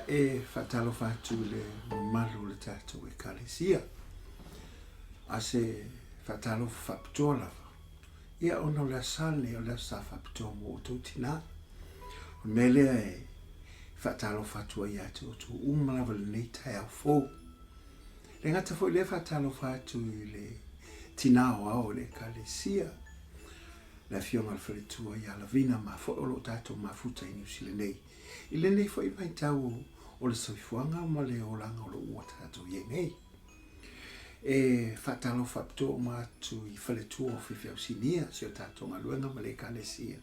e faatalofa atu i le mamalu o le tatou Ekalesia. A se faatalofa faapitoa lava, ia ona o le aso Sa lenei, o le aso Sa faapitoa mo outou tinā. O le mea lea e faatalofa atu ai ia te outou uma lava i lenei taeao fou. E le gata foi i lea, faatalofa atu i le tinā aoao o le Ekalesia, le Afioga i le Faletua ia Lavina Mafoe o lo o tatou mafuta i Niu Sila nei. I lenei foi vaitau o le soifuaga ma le olaga o lo o ua tatou i ai nei. E faatalofa faapitoa uma atu i faletua o faifeau sinia, si o tatou galuega ma le Ekalesia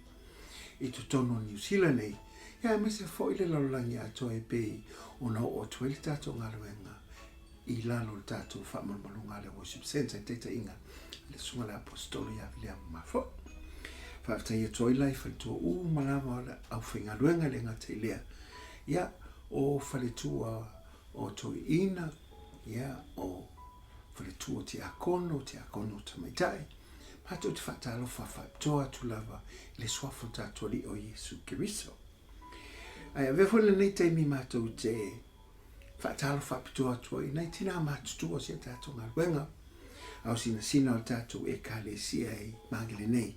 i totonu o Niu Sila nei, ia aemaise foi le lalolagi atoa e pei ona oo atu ai le tatou galuega i lalo o le tatou faamalumaluga a le Worship Centre i taitaiga a le Susuga i le Aposetolo ia Viliamu Mafoe. Faafetai atu ai la i faletua uma lava o le aufaigaluega e le gata i lea, ia, o faletua o toeaiina, ia, o faletua o tiakono, tiakono tamaitai, matou te faatalofa faapitoa atu lava i le suafa o le tatou Alii o Iesu Keriso. Ae avea foi lenei taimi matou te faatalofa faapitoa atu ai i nai tinā matutua o si a tatou galuega, a o sinasina o le tatou Ekalesia i Magele nei,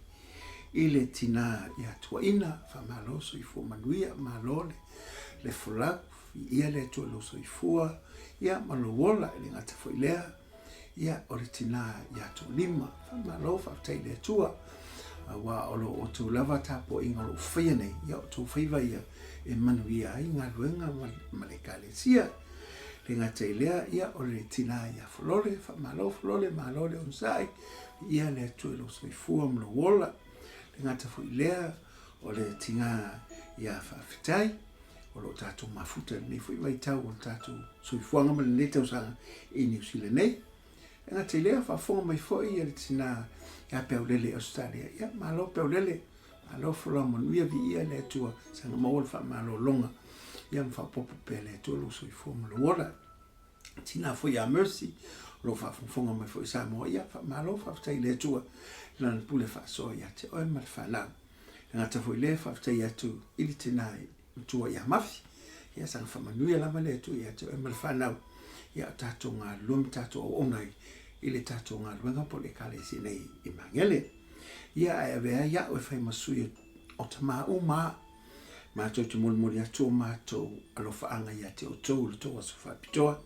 i le tinā ia Tuaina, faamalo soifua manuia, malo le, le folau, viia le Atua i lou soifua, ia ma lou ola, e le gata foi i lea, Ia, o le tinā ia Toalima. Faamalo, faafetai i le Atua, aua o lo outou lava tapuaiga o lo o faia nei, ia o outou faiva ia e manuia ai galuega ma le Ekalesia. Le gata i lea, ia, o le tinā ia Folole, faamalo Folole, malo le onosai, ia le Atua i lou soifua ma lou ola. Le gata foi i lea, o le tinā ia Faafetai, o lo o tatou mafuta i lenei foi vaitau o le tatou soifuaga ma lenei tausaga i Niu Sila nei. E gata i lea, faafofoga mai foi ia le tinā ia Peaulele i Ausetalia. Ia, malo Peaulele, malo folau manuia, viia le Atua, saga maua le faamalologa, ia ma faaopoopo pea le Atua lou soifua ma lou ola. Tinā foi ia Mercy, o lo o faafogafoga mai foi i Samoa, ia, faamalo, faafetai i le Atua i Lana pule faasoa ia te oe ma le fanau. E gata foi i lea, faafetai atu i le tinā matua ia Mafi, ia saga faamanuia lava le Atua ia te oe ma le fanau, ia o tatou galulue ma tatou auauna ai i le tatou galuega po o le Ekalesia nei i Magele. Ia ae avea ai au e fai ma sui o tamā uma a matou te molimoli atu o matou alofaaga ia te outou i le tou aso faapitoa.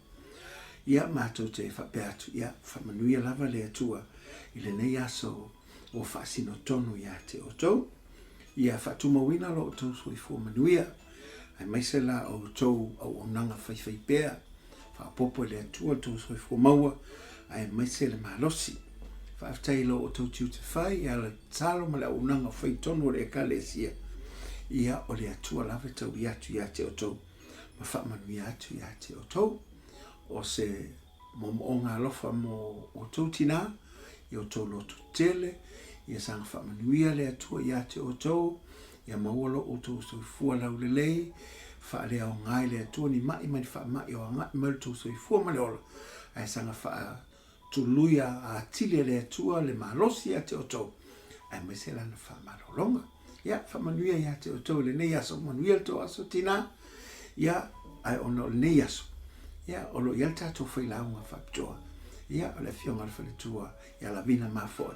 Ia matou te faapea atu, ia faamanuia lava le Atua i lenei aso ua faasino tonu ia te outou. Ia faatumauina lo outou soifua manuia, aemaise la outou auaunaga faifaipea, faaopoopo e le Atua le tou soifua maua, aemaise le malosi. Faafetai i lo outou tiute fai e ala i le tatalo ma le auaunaga fai tonu o le Ekalesia. Ia, o le Atua lava e taui atu ia te outou ma faamanuia atu ia te outou. O se Moomooga alofa mo outou tinā, i outou loto tele, ia saga faamanuia le Atua ia te outou, ia maua lo outou soifua laulelei, faaleaoga i le Atua ni ma'i ma ni faama'i o aga'i mai lo outou soifua ma le ola, ae saga faatuluia atili e le Atua le malosi ia te outou, aemaise lana faamalologa. Ia, faamanuia ia te outou i lenei aso, manuia le tou aso, tinā. Ia, ae ona o lenei aso, ia, o lo o i ai le tatou failauga faapitoa, ia, o le Afioga i le Faletua ia Lavina Mafoe.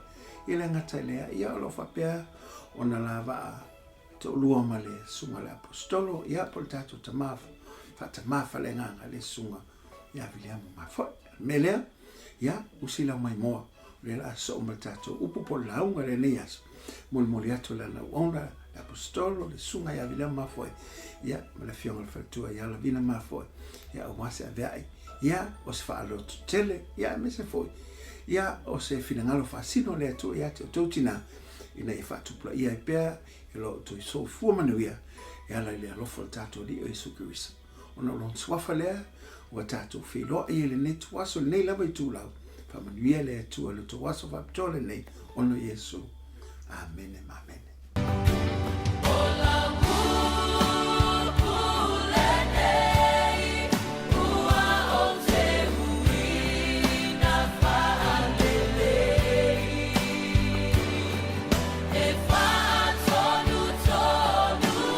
Ia le gata i lea, ia, o lo o faapea ona lavaa toalua ma le Susuga i le Aposetolo, ia, po o le tatou tama, faatama faaleagaga le Susuga ia Viliamu Mafoe. O le mea lea, ia, usi lau maimoa, o lea o le a sosoo ma le tatou upu po o le lauga i lenei aso. Molimoli atu i lana auauna, le Aposetolo, le Susuga ia Viliamu Mafoe, ia, ma le Afioga i le Faletua ia Lavina Mafoe, ia, aua se aveai, ia, o se faalototele, ia, aemaise foi, ia, o se finagalo faasino o le Atua ia te outou tinā, ina ia faatupulaia ai pea i lo outou soifua manuia, e ala i le alofa o le tatou Alii o Iesu Keriso. Ona o lona suafa lea, ua tatou feiloai i lenei ituaso, lenei lava itulau. Faamanuia le Atua i lo outou aso faapitoa lenei, ona o Iesu. Amene ma amene. E whaatonutonu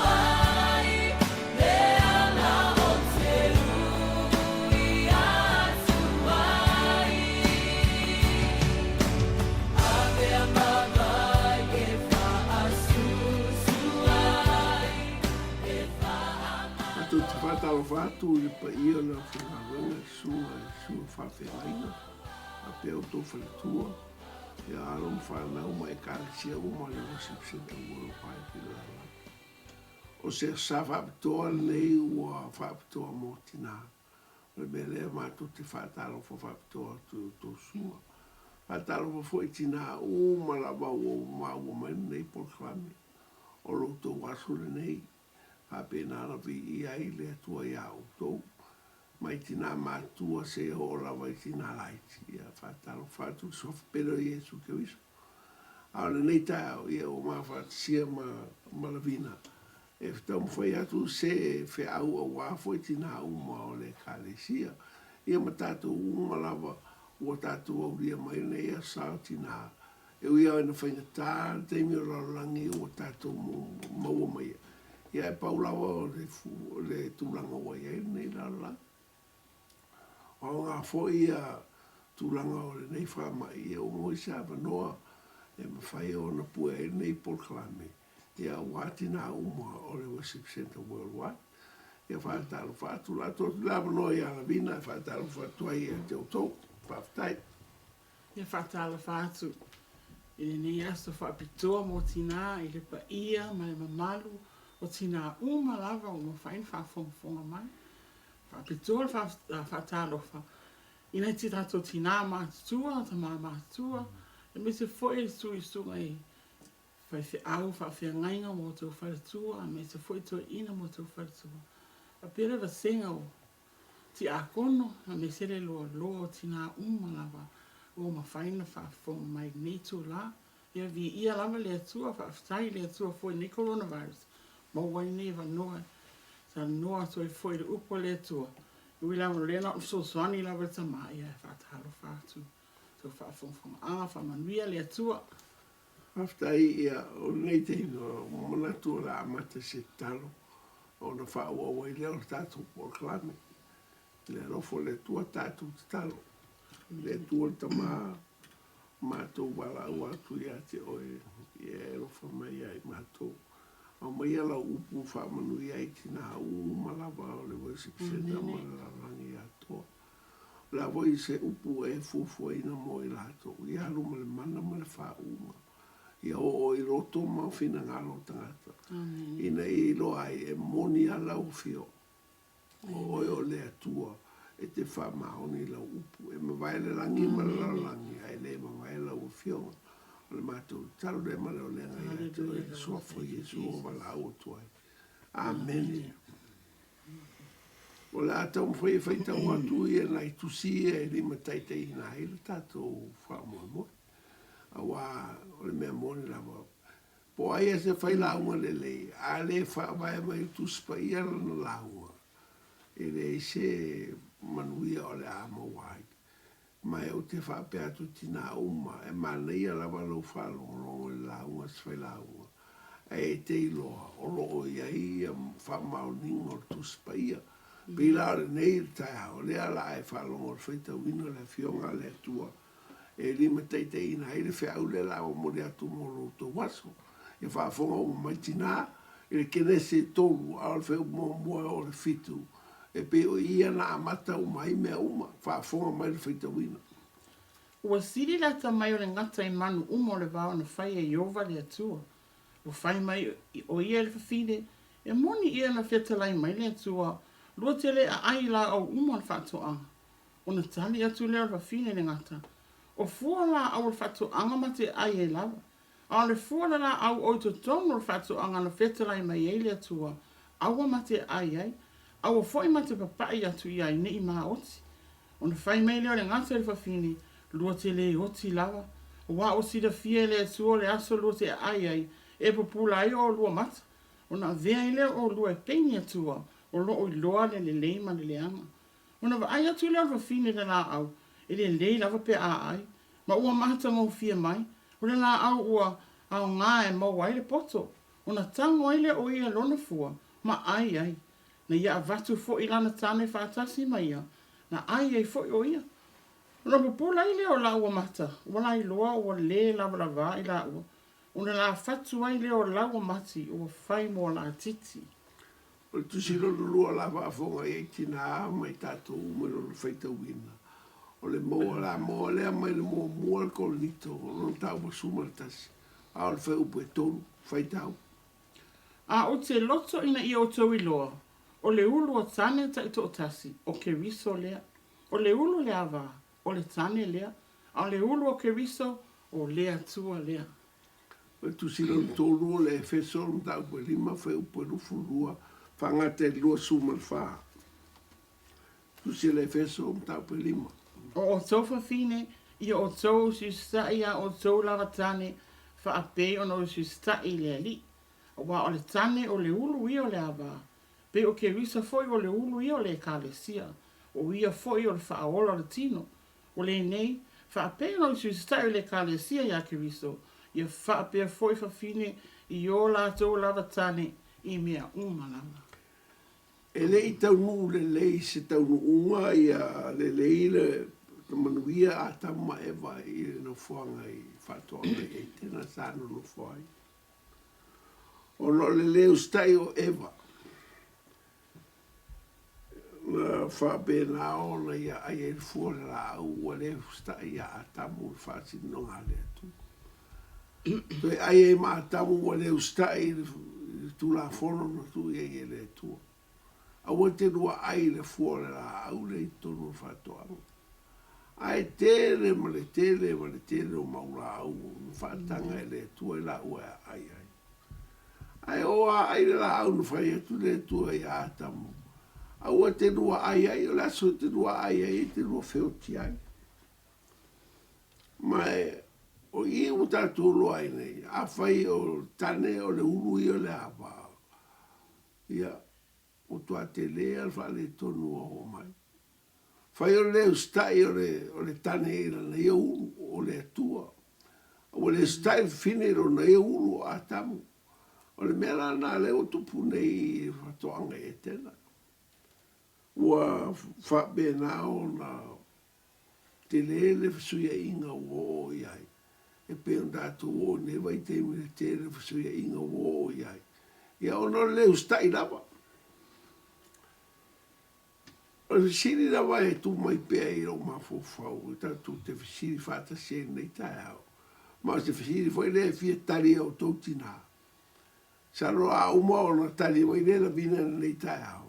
ai Le ala o te Faatalofa atu i le paia o le aufaigaluega i susuga i susuga faafeagaiga faapea outou faletua, ia alo ma fanau ma Ekalesia uma o le Worship Centre Worldwide i le lalolagi. O se sa faapitoa lenei ua faapitoa mo tinā. O le mea lea matou te faatalofa faapitoa atu i outou susuga. Faatalofa foi i tinā uma lava ua maua mai lenei polokalame. O lo outou aso lenei, faapena ona viia ai le Atua iā outou, mai tinā matutua seia oo lava i tinā laiti. Ia faatalofa atu i le Suafa pele o Iesu Keriso. A o lenei taeao, ia ua mafaatasia ma, ma Lavina e taumafai atu se feau auā foi tinā uma o le Ekalesia, ia ma tatou uma lava ua tatou aulia mai lenei aso sa o tinā. E ui lava ina faigata le taimi o le lalolagi ua tatou maua mai ai, ia ae pau lava o le, o le tulaga ua i ai lenei lalolagi. O aoga foi ia tulaga o lenei faamai, ia ua maua se avanoa e mafai ona pue ai lenei polokalame, ia aua tinā uma o le Worship Centre Worldwide. Ia faatalofa atu, o le a tuu atu le avanoa ia Lavina e faatalofa atu ai ia te outou. Faafetai. Ia faatalofa atu i lenei aso faapitoa mo tinā i le paia ma le mamalu o tinā uma lava ua mafai ona faafogafoga mai. Faapitoa le faatalofa i nai tatou tinā matutua, tamā matutua, aemaise foi le suisuga i faifeau, faafeagaiga ma outou faletua, aemaise foi toeaiina ma outou faletua. Faapea le vasega o tiakono, aemaise le loaloa o tinā uma lava ua mafai ona faafofoga mai i lenei itula. Ia viia lava le Atua, faafetai i le Atua foi i lenei coronavirus, maua ai lenei avanoa e talanoa atu ai foi i le upu a le Atua. E ui lava o lea na ona fesoasoani lava le tama, ia e faatalofa atu i tou faafogafogaaga, faamanuia le Atua. Faafetai, ia, o lenei taimi, ua manatu o le a amata i se tatalo ona faaauau ai lea o le tatou polokalame. I le alofa o le Atua tatou tatalo. I le Atua le Tama, matou valaau atu ia te oe, ia e alofa mai ia i matou. Aumaia lau upu faamanuia ai tinā uma lava o le Worship Centre ma le lalolagi atoa. O le a foi se upu e fuafuaina mo i latou, ia alu ma le mana ma le faauuga, ia oo i loto ma finagalo o tagata, ina ia iloa ai e moni a lau afioga. O oe o le Atua e te faamaoni i lau upu. E mavae le lagi ma le lalolagi, ae le mavae lau Afioga. O le matou tatalo lea ma le olega ia te oe i le Suafa o Iesu ua valaau atu ai. Amene. O le a taumafai e faitau atu ia nai tusi ia e limataitaiina ai le tatou faamoemoe. Aua o le mea moni lava, Po o ai a se failauga lelei, a le faavae mai i le Tusi Paia lana lauga, e leai se manuia o le a maua ai. Ma ou te faapea atu i tinā uma, e manaia lava lou faalogologo i le lauga a se failauga, ae e te iloa o lo o i ai ia faamaoniga o le Tusi Paia. Pei la o lenei le taeao, lea o le a e faalogo i le faitauina o le Afioga a le Atua e limataitaiina ai le feau lea la momoli atu mo lo outou aso. Ia faafofoga uma mai tinā i le Kenese e tolu, a o le feau muamua e oo i le fitu, e pei o ia na amata uma ai mea uma. Faafofoga mai le faitauina. Ua sili le atamai o le gata i manu uma o le vao na fai e Ieova le Atua. Ua fai mai o ia i le fafine, E moni ia na fetalai mai le Atua, lua te le aai i laau uma o le faatoaga. Ona tali atu lea o le fafine i le gata, O fua laau o le faatoaga ma te ai ai lava, a o le fua o le laau o i totonu o le faatoaga na fetalai mai ai le Atua, aua ma te ai ai, aua foi ma te papai atu i ai ne i maoti. Ona fai mai lea o le gata i le fafine, Lua te le oti lava, aua ua silafia e le Atua o le aso lua te aai ai, e pupula ai o olua mata, ona avea ai lea o olua e pei ni Atua, o lo o iloa le lelei ma le leaga. Ona vaai atu lea o le fafine i le laau, e lelei lava pe a ai, ma ua matagofie mai, o le laau ua aoga e maua ai le poto, ona tago ai lea o ia lona fua, ma ai ai. Na ia avatu foi i lana tane faatasi ma ia, na ai ai foi o ia. Ona pupula ai lea o laua mata, ua lailoa ua le lavalava i laua, ona lafatu ai lea o laua mati ua fai moa latiti. O O le tusi lona lua o le a faafofoga i ai tinā ma i tatou uma i lona faitauina, o le maua o le a maua lea mai le muamua le Korinito, o lona taua 11, a o le fuaiupu e tolu, faitau. A ou te loto ina ia outou iloa, o le ulu o tane taitoatasi, o Keriso lea. O le ulu o le ava, o le tane lea, a o le ulu o Keriso, o le Atua lea. O le tusi lona tolu o le Efeso, o le mataupu e lima, fuaiupu e 22, faagata i le 24. Tusi a le Efeso, mataupu e lima. O outou fafine, ia outou usiusitai iā outou lava tane, faapei ona usiusitai i le Alii. Aua o le tane o le ulu ia o le ava, pei o Keriso foi o le ulu ia o le Ekalesia, o ia foi o le faaola o le tino. O lenei, faapei ona usiusitai o le Ekalesia iā Keriso, ia faapea foi fafine i o latou lava tane i mea uma lava. E le i taunuu lelei se taunuuga ia lelei le manuia a Atamu ma Eva i le nofoaga i faatoaga i Etena sa nonofo ai. Ona o le le usitai o Eva, na faapena ona ia ai ai le fua o le laau ua le usitai ia Atamu i le faasinoga a le Atua. Toe ai ai ma Atamu ua le usitai i le Tulafono na tuu i ai e le Atua. Aua e te lua ai i le fua o le laau lea i totonu o le faatoaga. Ae tele ma le tele ma le tele o mau laau na faataga e le Atua i laua e aai ai. Ae o a ai le laau na fai atu le Atua ia Atamu, aua e te lua ai ai, o le aso e te lua ai ai e te lua feoti ai. Ma e, o i ua tatou loa ai nei, afai o tane o le ulu ia o le ava, ia, ua toa tele a le faaletonu ua oo mai. Fai o le le usitai o le, o le tane i lana ia ulu, o le Atua. Ua le usitai le fafine i lona ia ulu o Atamu. O le mea la lena lea ua tupu nei i le faatoaga i Etena. Ua faapena ona tele le fesuiaiga ua oo i ai, e pei ona tatou oo i lenei vaitaimi i le tele o fesuiaiga ua oo i ai, ia ona o le le usitai lava. O le fesili lava e tu mai pea i lou mafaufau e tatou te fesili faatasi ai i lenei taeao, ma o se fesili foi lea e fia tali e outou tinā. Masalo a uma ona tali mai lea lavina i lenei taeao.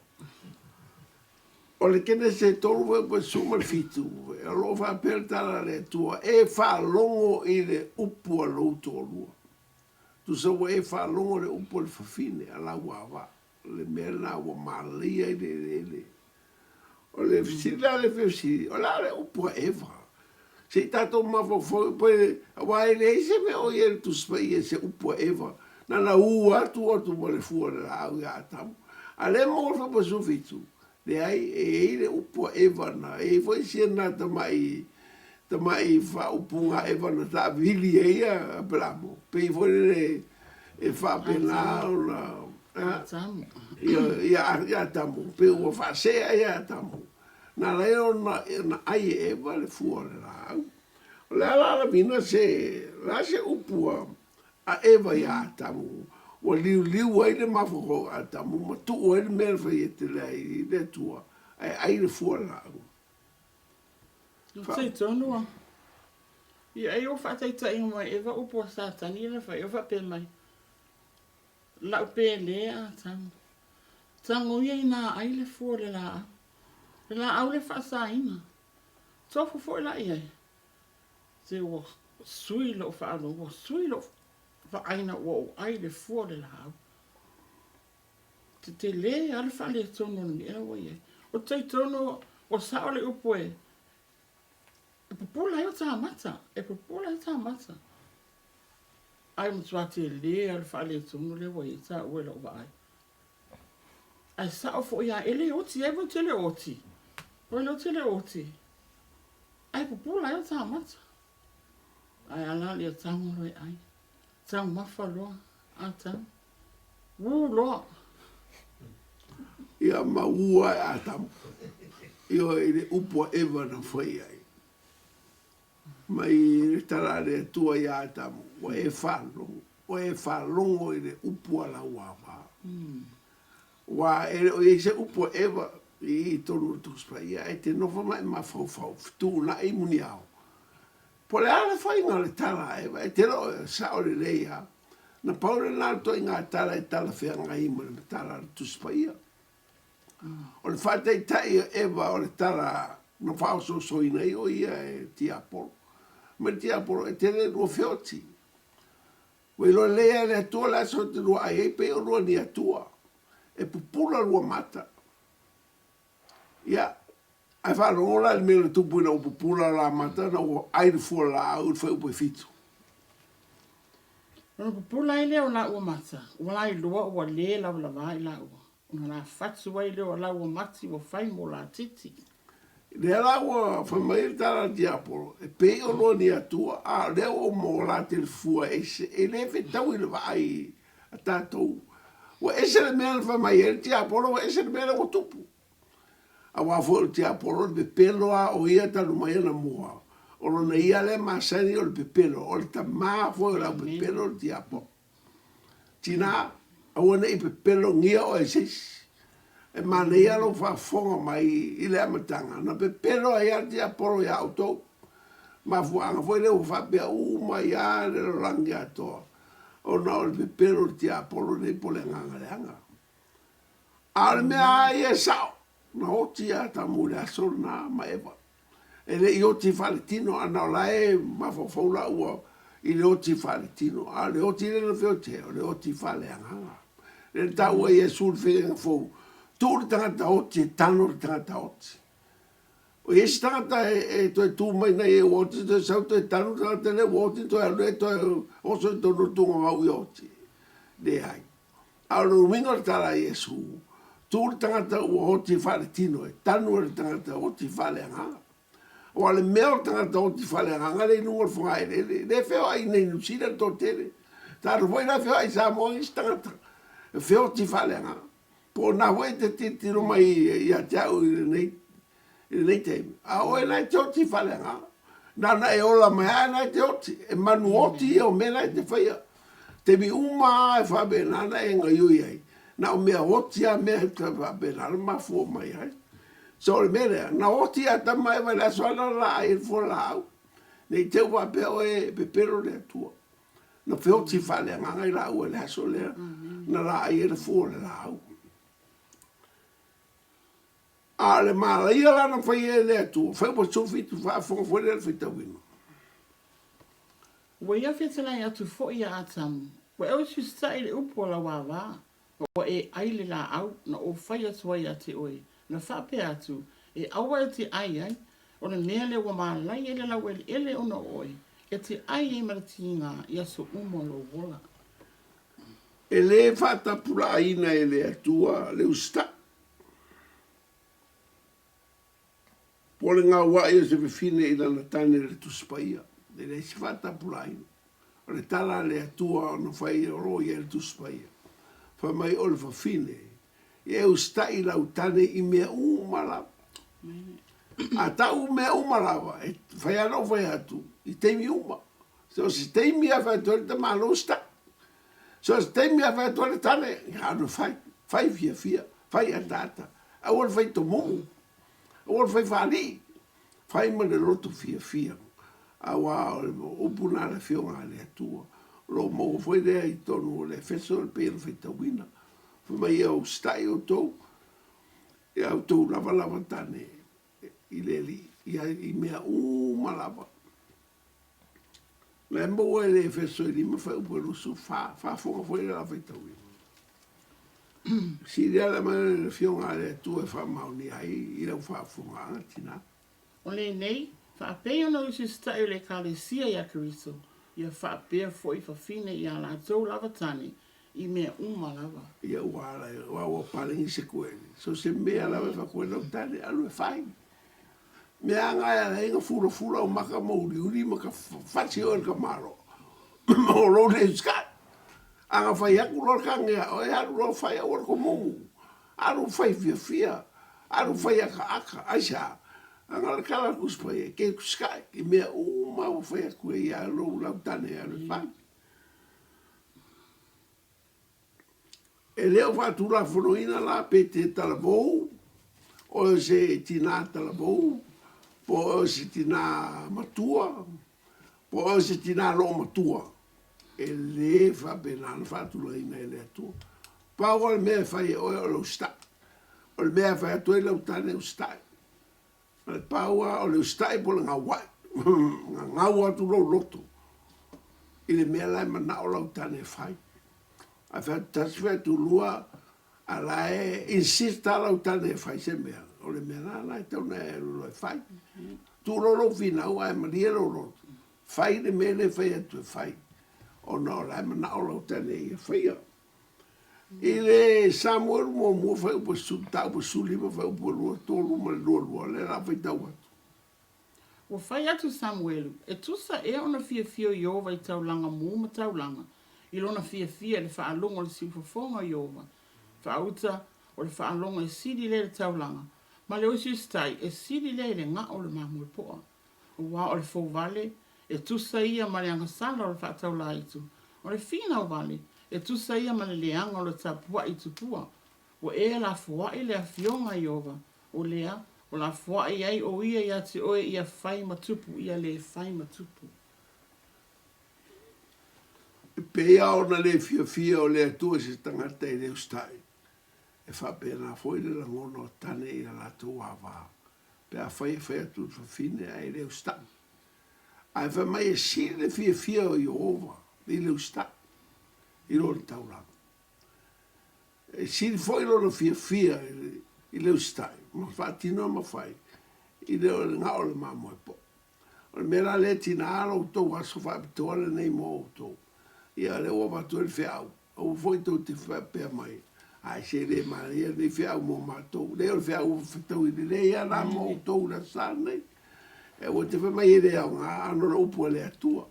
O le Kenese e tolu foi pe 17, o lo o faapea le tala a le Atua, E faalogo i le upu a lou toalua. Tusa ua e faalogo i le upu a le fafine a lau ava, o le mea lena ua malaia ai le eleele. O le fesili la lea e fia fesili, o le a le upu a Eva? Se i tatou mafaufau pe, aua e leai se mea o i ai i le Tusi Paia i se upu a Eva, na ona ū atu atu ma le fua o le laau ia Atamu. A lea e maua le faipa 17, leai, e i ai le upu a Eva na, e i ai foi sia na tamai, tamai faaupuga a Eva na taavili ai a Aperamo, pei foi lele e faapena ona, ia, ia Atamu, pei ua faasee ai ia Atamu. Na ala ai ona ai e Eva le fua o le laau. O le a la lavina se, o le a se upu a Eva iā Atamu, ua liuliu ai le mafaufau o Atamu ma tuu ai le mea na fai atu ai i le Atua, ae ai le fua o le laau. Fa. Tonu a. Ia ai ua faataitaiga mai Eva upu a Satani ia na fai, ua faapea mai, Lau pele Atamu, Tago ia ina ai le fua o le laau, le laau le faasaina. Tofu foi la i ai. Se ua sui lou faalogo, ua sui lou vaaina ua ou ai le fua o le laau. Tetele lava le faaletonu o le mea ua i ai. Ou te talitonu ua sao le upu e e pupula ai o ta mata, e pupula ai o ta mata. Ae matua tele lava le faaletonu lea ua i ai taua i lau vaai. Ae sao foi lava, e le oti ai, ou te le oti. Oi lea ou te le oti. Ae pupula ai o ta mata. Ae ala lea tago loa e ai. Taumafa loa, a tau. Ū loa. Ia ma ū ae Atamu. Ioe i le upu a Eva na fai ai. Mai le tala a le Atua iā Atamu, ua e faalogo, ua e faalogo i le upu a lau ava. Aua e le o i ai se upu a Eva i i i tonu o le Tusi Paia, ae te nofo ma e mafaufau, fetuunai muniao. Po o le a le faiga o le tala a Eva, e te le o sao lelei lava. Na pau lena o le ituaiga tala e talafeagai ma le tala a le Tusi Paia. O le faataitai o Eva o le tala na faaosoosoina ai o ia e tiapolo. Ma le tiapolo e te le lua feoti. Ua iloa lelei lava e le Atua le aso e te lua ai ai pei o lua ni Atua. E pupula lua mata. Ia, ae faalogo la i le mea na tupu ina ua pupula la mata na ua ai le fua laau i le fuaiupu e fitu. Ona pupula ai lea o laua mata, ua lailoa ua le lavalava i laua. Ona lafatu ai lea o laua mati ua fai mo latiti. Lea la ua fai mai ai le tala a le tiapolo, e pei o lua ni Atua, a o lea ua ou maua la te le fua ese, e le fetaui i le vaai a tatou. Ua ese le mea na fai mai ai le tiapolo, ua ese le mea lea ua tupu. Aua foi o le tiapolo, o le pepelo lava o ia talu mai anamua, o lona ia lea masani o le pepelo, o le tama foi o le aupepelo o le tiapolo. Tina, aua ne i pepelogia oe e se isi. E manaia lou faafofoga mai i le amataga, na pepelo ai lava le tiapolo iā outou. Mafuaaga foi lea ua faapea uma ai lava le lalolagi atoa, ona o le pepelo o le tiapolo nei po o le agaga leaga. A o le mea lava ia e sao, na oti ia Atamu i le aso lena ma Eva. E le i oti faaletino, a na o la e mafaufau laua i le oti faaletino, a o le oti lea na feoti ai, o le oti faaleagaga. Lea na taua e Iesu i le Feagaiga Fou, Tuu le tagata oti e tano le tagata oti. O i ai se tagata e toe tu mai nei e ua oti toe sau toe tanu le tagata lea ua oti toe alu e toe oso i totonu o le tugavau ia oti. Leai. A o le uiga o le tala a Iesu, tuu le tagata ua oti faaletino e tanu e le tagata oti faaleagaga. Aua o le mea o le tagata oti faaleagaga lea i luga o le fogaeleele, lea e feoai i inei i Niu Sila le toatele. Talu foi la feoai i Samoa isi tagata e feoti faaleagaga. Po o na foi e te tilotilo mai ia te au i lenei i lenei taimi, a o oe la e te oti faaleagaga. Na ona e ola mai lava la e te oti, e manu oti ia o mea la e te faia. Taimi uma lava e faapena ona e gaioi ai, na o mea oti lava mea e faapena ona mafua mai ai. So o le mea lea, na oti Atama ma Eva i le aso lava lena na ai ai le fualaau, ne i te i ua faapea oe e pepelo le Atua. Na feoti faaleagaga i laua i le aso lea na laai ai le fua o le laau. A o le malaia la na faia e le Atua, fai ua 17 faafofoga foi lea le faitauina. Ua ia fetalai atu foi ia Atamu, Ua e usiusitai i le upu a lau ava, ma ua e ai le laau na ou fai atu ai ia te oe, na faapea atu, E aua e te ai ai, o le mea lea ua malaia i le laueleele ona o oe, e te ai ai ma le tiga i aso uma o lou ola. E le faatapulaaina e le Atua le usitai. Po o le gaua'i o se fafine i lana tane i le Tusi Paia, e leai se faatapulaaina. O le tala a le Atua ona fai o lo o i ai le Tusi Paia, fai mai o le fafine, ia e usitai i lau tane i mea uma lava. A tau mea uma lava, e fai lava ona ou fai atu, i taimi uma. So o se taimi lava e fai atu ai le tamāloa usitai. So o se taimi lava e fai atu ai le tane, ia alu e fai, fai fiafia, fai ataata, aua le fai tomumu, aua le fai faalii, fai ma le loto fiafia, aua o le upu lena a le Afioga a le Atua. O lo o maua foi lea i totonu o le Efeso e pei ona faitauina, fai mai, Ia usitai outou ia outou lavalava tane i le Alii, ia i mea uma lava. Na e maua e le Efeso e lima fuaiupu e 24, faafofoga foi le la faitauina. Silia le aumai le Afioga a le Atua e faamaonia ai i lau faafofogaaga, tina. O lenei, faapei ona usiusita'i o le Ekalesia iā Keriso, ia faapea foi fafine i a latou lava tane i mea uma lava. Ia ua ala aua ua palagi se kueli, so se mea lava e faakueli lau tane, alu e fai. Mea aga e ala ai na fulafula o maka ma uliuli ma ka fasi oe i le tamaloa ma o lou le usitai. A na fai atu loa le tane ia oe, alu loa fai aua le tomumu, alu fai fiafia, alu fai akaaka, aisea? Leaga o le tala a le Tusi Paia, e te usitai i mea uma ua fai atu e ia lou lau tane e alu e fai. E le o faatulafonoina la pe te talavou, o se tinā talavou, po o se tinā matua, po o se tinā loomatua. E lē faapena ona faatulagaina e le Atua. Pau lava le mea e fai e oe o le usitai. O le mea e fai atu ai lau tane usitai. O le pau lava o le usitai po o le gauai. Gagau atu lou loto i le mea la e manao lau tane e fai. Ae fai atu tasi, fai atu lua, a la e insist lava lau tane e fai se mea, o le mea la la e tatau ona e alu loa e fai. Tuu loa lou finau ae malie lou loto, fai le mea lea e fai atu e fai, ona o la e manao lau tane ia faia. I le Samuelu muamua fuaiupu e mataupu e 15 fuaiupu e 23 ma le 22, lea o le a faitau atu. Ua fai atu Samuelu, E tusa ea ona fiafia o Ieova i taulaga mu ma taulaga, i lona fiafia i le faalogo o le siufofoga o Ieova, faauta o le faalogo e sili lea i le taulaga, ma le usiusitai e sili lea i le gao o le mamoe poa. Aua o le fouvale, e tusa ia ma le agasala o le faataulaitu, o le finau vale, e tusa ia ma le leaga o le tapuai i tupua. Ua e lafoai le Afioga a Ieova, o lea, ua lafoai ai ʻo ia iā te oe ia fai ma tupu, ia lē fai ma tupu. E pei lava ona le fiafia o le Atua i se tagata e le usitai, e faapena foi le lagona o tane i a latou ava, pe afai e fai atu i le fafine ae le usitai. Ae fai mai e sili le fiafia o Ieova i le usitai i lo le taulaga. E sili foi lona fiafia i le usitai ma faatino ma fai i le o le gao o le mamoe po'o. O le mea la lea e tina lo outou aso faapitoa lenei mo outou. Ia o lea ua avatu ai le feau, aua foi tou te faapea mai, Ai se le manaia lenei feau mo matou. Leai o le feau ua fetaui lelei lava la mo outou i le aso sa lenei. Aua te fai mai e le aoga, ana o le upu a le Atua.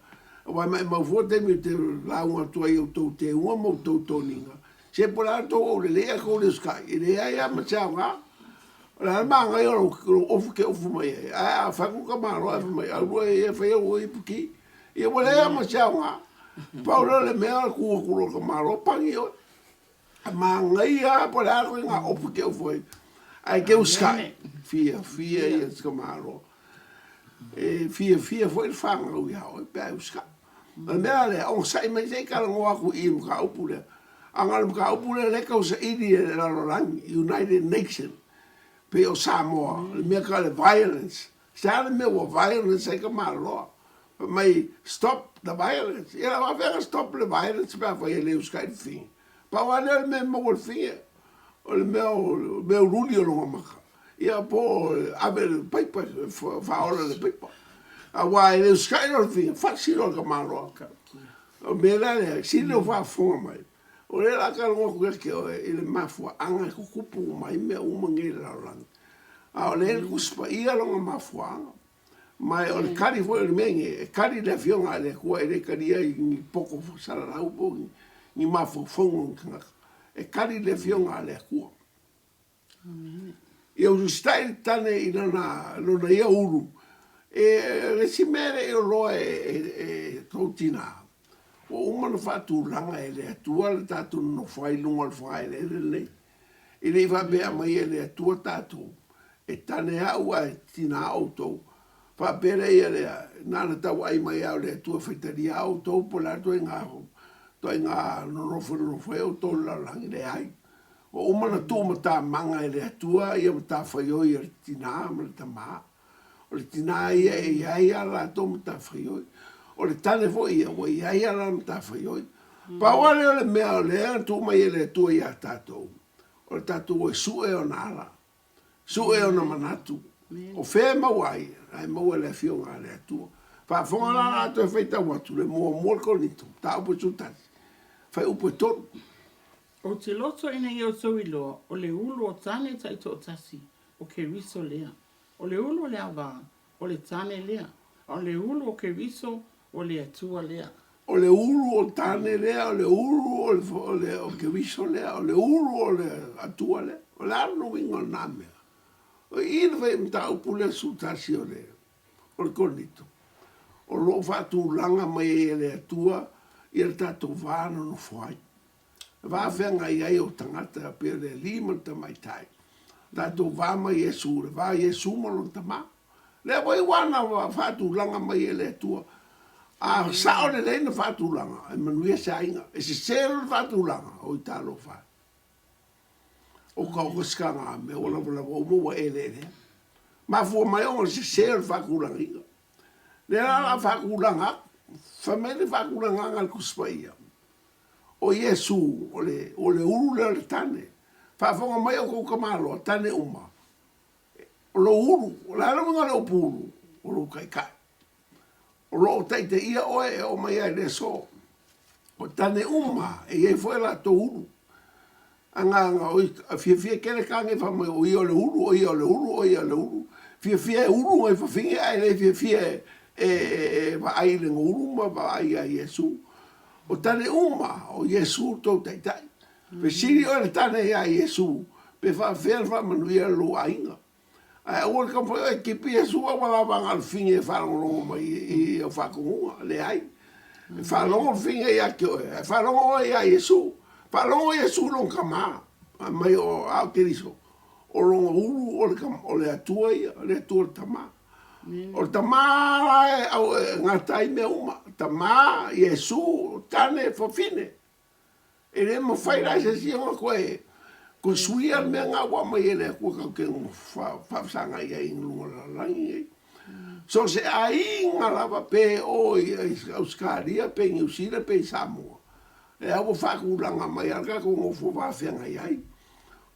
Aua e maimau fua taimi ou te lauga atu ai i outou teuga ma outou toniga, se po o le a le tou ou lelei ae kou le usikai, e leai lava ma se aoga. O le a le magaia o lou ofu ke ofu mai ai, ae a fai atu ka malo ae fai mai, aua ia fai au ipu ki, ia ua leai lava ma se aoga. Pau lea o le mea o le tu atu loa i le tamaloa pani oe. Manaia po o le a koe ngā ofu ke ofu ai. Ae ke usikai, fiafia ia te tamaloa. E fiafia foi le whanau iā oe pe a e usikai. O le mea lea, ogasai mai se i talanoa atu i i le mataupu lea. Ana o le mataupu lea lea e tausaili e le lalolagi, United Nation, pei o Samoa, le mea tau o le violence. Se a le mea ua violence ai tamaloa? Fai mai, stop the violence. Ia la faafefea ona stop le violence pe afai e le usikai le fafine? Pau lava lea o le mea e maua e le fafine, o le mea o le mea uliuli o lona maka, ia po o le ave i le paipa, faaola i le paipa. Aua e le usikai loa le fafine, fasi loa le tamaloa. O le mea la lea, sili lou faafofoga mai, o lea o le a talanoa atu ia te oe i le mafuaaga e tutupu uma ai mea uma nei i le lalolagi. A o lea e Tusi Paia lona mafuaaga. Ma o le kali foi o le mea nei, e kali le Afioga a le Atua, e le talia i ni poto salalau po o ni mafaufauga o ni tagata. E kali le Afioga a le Atua. Ia usitai le tane i lana, lona ia ulu, e le isi mea e le i oloa e, e, e tou tinā, ua uma ona faatulaga e le Atua le tatou nonofo ai i luga o le fogaeleele lenei. E le i faapea mai e le Atua tatou, E tane au ae tina outou. Faapea lea ia lea, na ona tauai mai lava o le Atua e faitalia outou po o le a le ituaiga, ituaiga nonofo nonofo ai outou i le lalolagi. Leai. Ua uma ona tuumatamaga e le Atua ia matafaioi a le tina ma le tama. O le tina ia e i ai a latou matafaioi. O le tane foi ia ua i ai a lana matafaioi. Pau lava lea o le mea o lea na tuu mai e le Atua ia tatou, o le tatou e sue ona ala, sue ona manatu. O fea e maua ai? Ae maua e le Afioga a le Atua. Faafofoga la la toe faitau atu le muamua le Korinito, mataupu e 11, fuaiupu e 3. Ou te loto ina ia outou iloa, o le ulu o tane taitoatasi, o Keriso lea. O le ulu o le avā, o le tane lea, a o le ulu o Keriso, o le Atua lea. O le ulu o tane lea, o le ulu o le, o le o Keriso lea, o le ulu o le Atua lea. O le a le uiga o lena mea? O i le fai mataupu lea 11 o le, o le Korinito, o lo o faatulaga mai ai e le Atua ia le tatou va nonofo ai. Va feagai ai o tagata pei o le alii ma le tamaitai. Tatou va ma Iesu, le va o Iesu ma lona Tama. Lea foi ua na faatulaga mai e le Atua. A sao lelei na faatulaga, e manuia se aiga. E sese loa le faatulaga, oi talofa e. O ka o ka sikanga mea ua lavalava uma ua eleelea. Mafua mai ona o le sese o le faatulagaina. Lea la o le a faatulaga atu. Fai mai le faatulagaga a le Tusi Paia, o Iesu, o le, o le ulu lea o le tane. Faafofoga mai outou tamaloa, tane uma, o lou ulu, o le a le uiga o le upu ulu? O lou taitai. O lo o taitaia oe e oo mai lava i le aso. O tane uma e i ai foi a latou ulu. Agaga o ia, fiafia tele tane fai mai o ia o le ulu, o ia o le ulu, o ia o le ulu. Fiafia e ulu nai fafine ae le fiafia e vaai i lona ulu ma vaai ia Iesu. O tane uma o Iesu lo tou taitai. Fesili oe le tane ia Iesu pe faafefea ona faamanuia lou aiga. Ae aua le taumafai oe e tipi Iesu a ua lava na o le fine e faalogologo mai i au faatonuga. Leai. E faalogo le fine ia te oe, ae faalogo oe ia Iesu. Faalogo Iesu i lona tama, fai mai o a o Keriso, o lona ulu o le Atua ia, o le Atua o le Tama. O le Tama la e gata ai mea uma, Tama, Iesu, tane, fafine. E le mafai la e se isi ona toe toe suia le mea lena ua aumai e le Atua tatou te faafesagai ai i luga o le lalolagi nei. So o se aiga lava pe o i Ausetalia pe i Niu Sila pe i Samoa, lea ua faatulaga mai lava le tatou nofo faafeagai ai,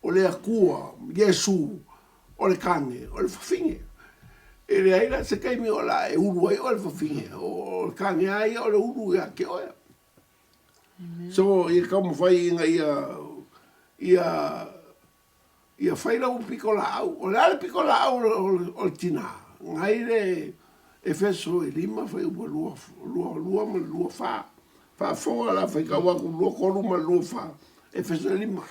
o le Atua, Iesu, o le tane, o le fafine. E leai la se taimi o le a e ulu ai oe i le fafine, o le tane lava ia o le ulu ia te oe. So ia taumafai ina ia ia ia fai lau pitolaau. O le a le pitolaau o le tina? Nai le Efeso e 5 fuaiupu 22 ma le 24. Faafofoga la faitau atu 23 ma le 24, Efeso e 5.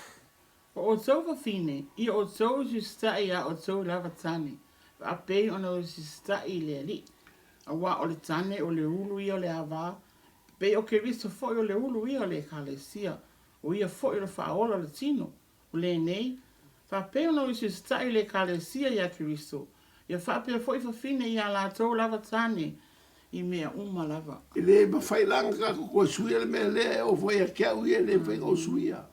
O outou fafine, ia outou usiusitai iā outou lava tane, faapei ona usiusitai i le Alii. Auā o le tane o le ulu ia o le ava, pei o Keriso foi o le ulu ia o le Ekalesia, o ia foi o le faaola o le tino, o lenei, faapei ona usiusitai le Ekalesia iā Keriso, ia faapea foi fafine iā latou lava tane i mea uma lava. E le mafai la ona tatou toe suia le mea lea e oo foi ia te au ia e le mafai ona ou suia.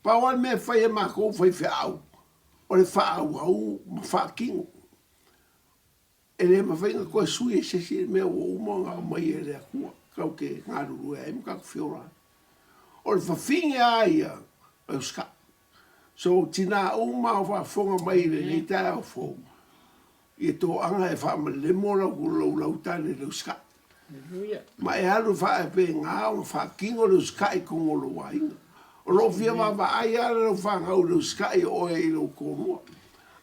Pau lava le mea e fai e matou faifeau o le faaauau ma faatino. E le mafai ona toe sui e se isi le mea ua uma ona aumai e le Atua tatou te galulue ai ma tatou fia ola ai. O le fafine lava ia o le usikai. So, tinā uma o faafofoga mai i lenei taeao fou, ia toaga e faamalemo lau lau tane i le usikai. Ma e alu faapena ona faatino le usikai i totonu o lou aiga. O lo o fia vaavaai lava lau fanau i le usikai o oe i lou toalua.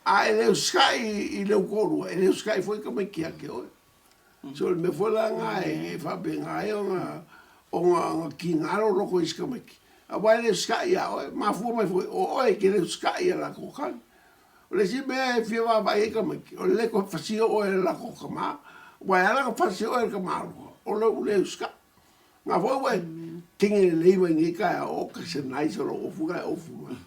A e le usikai i lou toalua, e le usikai foi tamaiti ia te oe. So o le mea foi la lena e faapena ai ona ona tiga lou loto i isi tamaiti. Aua e le usikai ia oe, mafua mai foi o oe e te le usikai i a latou tane. O le isi mea e fia vaavaai ai tamaiti, o le le toe fasia oe e le latou tama. Aua e ala ona fasi oe e le tamaloa, o lou le usikai. Na foi ua e kege lelei mai nei taeao, oka se nice o lou ofu na e ofu mai.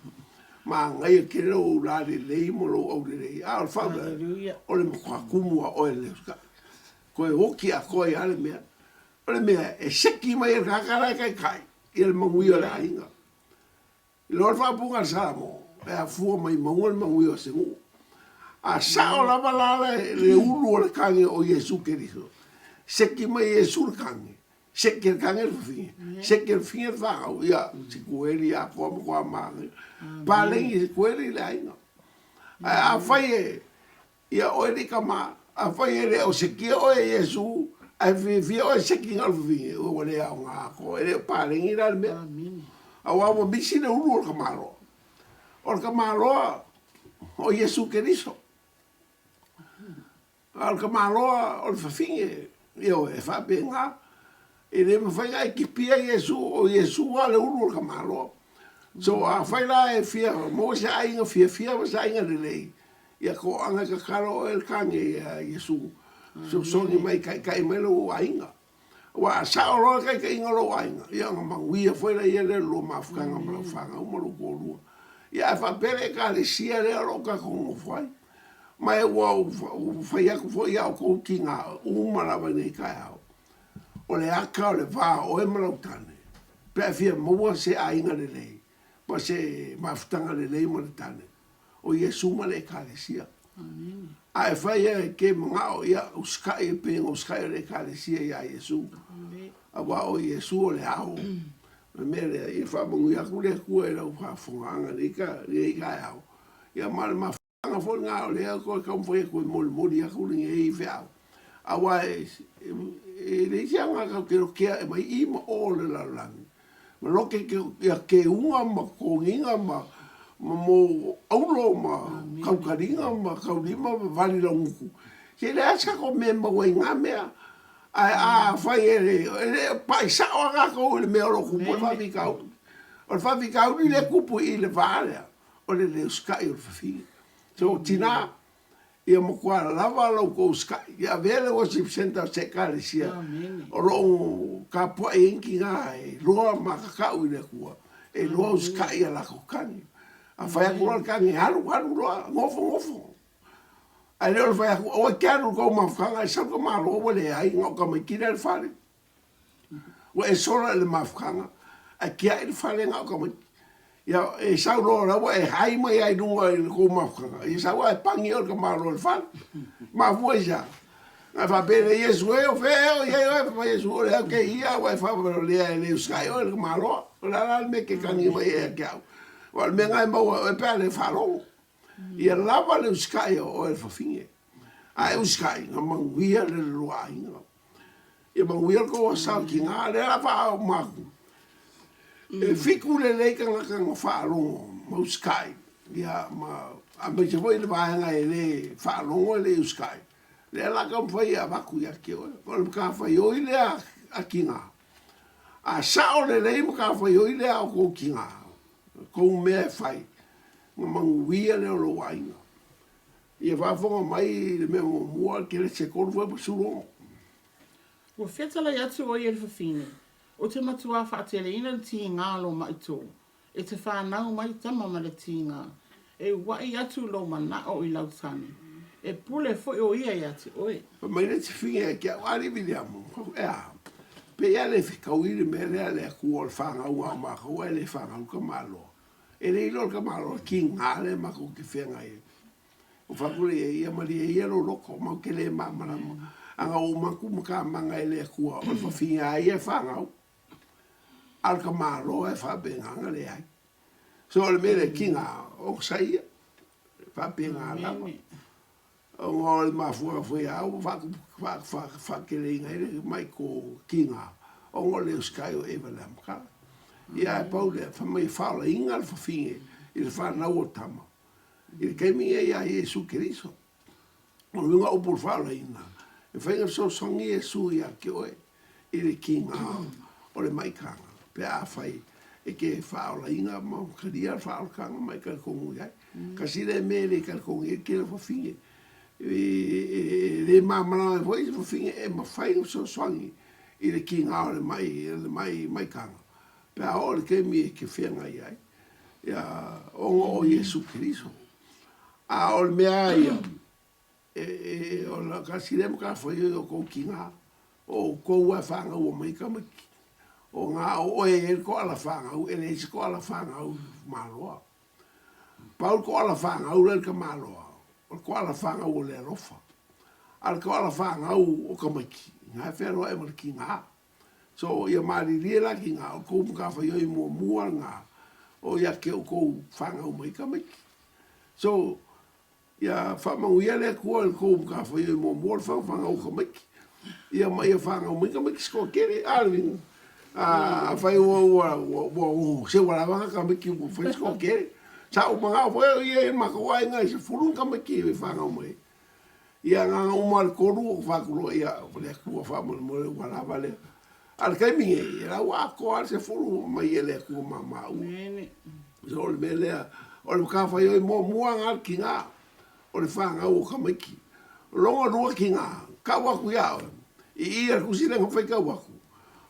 Manaia tele lou ula lelei ma lou aulelei, a o le faalavelave, o le matua tumu lava oe i le usikai. Toe oti atoa ai lava le mea. O le mea e seki mai e le tagata la e taitai ia le manuia o le aiga. I loa le faaupuga a le Salamo, e afua mai mauga le manuia o se nuu. A sao lava la le ulu o le tane o Iesu Keriso, seki mai Iesu le tane, seki e le tane le fafine, seki e le fafine le fanau, ia, se kueli atoa ma toa manaia. Paleni se kueli i le aiga. Ae afai e, Ia oe le tama, afai e le o sekia oe e Iesu, ae fiafia oe seki na o le fafine, ua le aoga atoa, e le o paleni la le mea. Aua ua misi le ulu o le tamaloa. O le tamaloa o Iesu Keriso. A o le tamaloa o le fafine, ioe, e faapena. E le mafai ona e kipia Iesu, o Iesu lava le ulu o le tamaloa. So afai la e fia maua se aiga fiafia ma se aiga lelei, ia toaga e tatalo oe le tane ia Iesu, fesoasoani mai, taitai mai lou aiga. Aua a sao loa le taitaiga o lou aiga, ia ona manuia foi laia lea i le lua mafutaga ma lau fanau ma lou toalua. Ia ae faapea le Ekalesia lea o lo o tatou nonofo ai. Ma e ua ou fai atu foi ia outou tina uma lava i lenei taeao, o le ata o le va o oe ma lau tane, pe a fia maua se aiga lelei ma se mafutaga lelei ma le tane, o Iesu ma le Ekalesia. A e fai e ke manao, ia usikai e pei ona usikai o le Ekalesia iā Iesu. Aua o Iesu o le ao. O le mea lea, ia faamanuia atu le Atua i lau faafofogaaga i lenei taeao. Ia ma o le mafuaaga foi lena o lea e toe taumafai atu e molimoli atu lenei feau. Aua e leai se aoga tatou te lotea e mai i ma o le lalolagi. Ma lote ia keuga ma toniga ma mo aulo ma kaukaliga ma kaulima ma vali laugutu. Se leai se tatou mea e maua ai na mea. Ae afai e le pai sao lava tatou i le mea o lo o tupu ai le faafitauli. O le faafitauli lea e tupu i le va lea, o le le usitai o le fafine. So tina, Ia matua lava la outou usitai. Ia avea le worship centre o se Ekalesia o lo o tapuai ai ni tina e iloa ma tatau i le Atua, e iloa usitai i a latou tane. A fai atu loa le tane, alu, alu loa, nofo, nofo. Ae le o le fai atu, aua e te alu i le tou mafutaga, e sau le tamaloa ua leai, na o tamaiti la e i le fale. Ua e sola i le mafutaga, ae tiai le fale na o tamaiti. Ia, e sau loa o la ua e hai mai lava i luga i le tou mafutaga, ia sau ae pani oe i le tamaloa i le fale. Mafua i se a? Na faapea lea, Iesu e, o fea ea o i ai oe? Fai mai Iesu, o lea ou te i, a ua e faavalevalea e le usitai oe i le tamaloa. O le a la le mea e te tagi mai ai ia te au? Aua o le mea lena e maua e oe pe a le faalogo. Ia lava le usitai o oe i le fafine. A e usitai, na manuia le lua aiga. Ia manuia le tou asa o tina, lea la faauma atu. E fitu lelei tagata na faalogo ma usitai, ia ma aemaise foi le vaega e le faalogo e le usitai, lea la taumafai e avatu ia te oe. O le matafaioi lea a tina, a sao lelei matafaioi lea a outou tina, tou mea e fai, ona manuia lea o lou aiga. Ia faafofoga mai le mea muamua, Kenese 3 foi ma 16. Ua fetalai atu ʻo ia i le fafine, Ou te matuā faateleina le tigā o lou maʻi tō, e te fanau mai tama ma le tigā, e uaʻi atu lou manaʻo i lau tane, e pule foi ʻo ia iā te ʻoe. Fai mai le tifine ia ki au, Alii Viliamu, e a, pei a le fetaui le mea lea a le Atua o le fanauga o matou ae le fanau le tamaloa. E le iloa le tamaloa tigā lea matou te feagai ai. Ua fai atu lea ia malie ia lou loto, matou te le malamalama. A na ua uma atu matamaga e le Atua o le fafine a ia e fanau, a o le tamaloa e faapena ona leai. So o le mea lea, tigā, onosaia, e faapena lava. Ona o le mafuaaga foi a ua faateleina ai le mai ko tigā, ona o le usitai o Eva i le amataga. Ia ae pau lea, fai mai e faaolaina le fafine i le fanau o tama. I le taimi lenei ia Iesu Keriso, o le uiga o upu o le faaolaina, e mafai ona fesoasoani Iesu ia te oe i le tiga o le maitaga, pe afai e te faaolaina ma talia le faaolataga ma e talitonu i ai. Tasi lea mea e le talitonu i ai le tele o fafine, e le malamalama ai foi isi fafine e mafai ona fesoasoani i le tiga o le mai maitaga, pe a oo i le taimi e te feagai ai. Ia, ona o Iesu Keriso. A o le mea lava ia, e, e, o le tasi lea matafaioi o tou tina, o outou lava e fanau mai tamaiti. O na o oe e i ai le toala fanau, e leai se toala fanau i Maloa. Pau le toala fanau la i le tamaloa, o le toala fanau o le alofa. A o le toala fanau o tamaiti, na e fealuai ma le tina. So, ia malilie la ki nga outou matafaioi muamua nga o ia ke outou fanau mai tamaiti. So, ia faamanuia le Atua i le tou matafaioi muamua o le fagafaga o tamaiti. Ia ma ia fanau mai tamaiti se toatele. A le uiga, afai ua, ua, ua, ua, ua se ua lava nga tamaiti ua fai se toatele. Sa ou manao foi au ia i le matou aiga e 10 ni tamaiti e fanau mai. Ia agaga uma a le tolu ou fai atu loa, ia, o le Atua faamolemole ua lava lea. A o le taimi nei, la ua atoa lava le 10 mai e le Atua ma maua. So o le mea lea, o le matafaioi muamua lena a le tina, o le fanau o tamaiti. O lona lua tina, tau atu ia oe, i i a le tusi lea na faitau atu.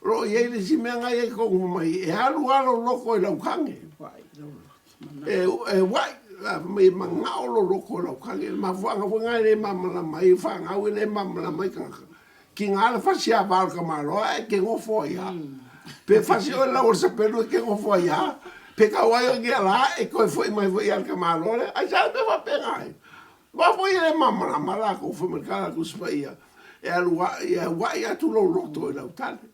O lo o i ai le isi mea na i ai tonu mai, e alu lava lou loto i lau tane. E, e ua'i, a fai mai e manao lou loto i lau tane. O le mafuaaga foi lena e le malamalama ai fanau, e le malamalama ai tagata. Tiga le fasi ava o le tamaloa ae te nofo ai lava. Pe fasi oe i le lau o le sapelu e te nofo ai lava. Pe tau ai oe i ni ala e toe foi mai foi ia le tamaloa lea. Aisea le mea faapena ai? Aua foi e le malamalama latou fai mai le tala a le Tusi Paia, e alu e ua'i atu lou loto i lau tane.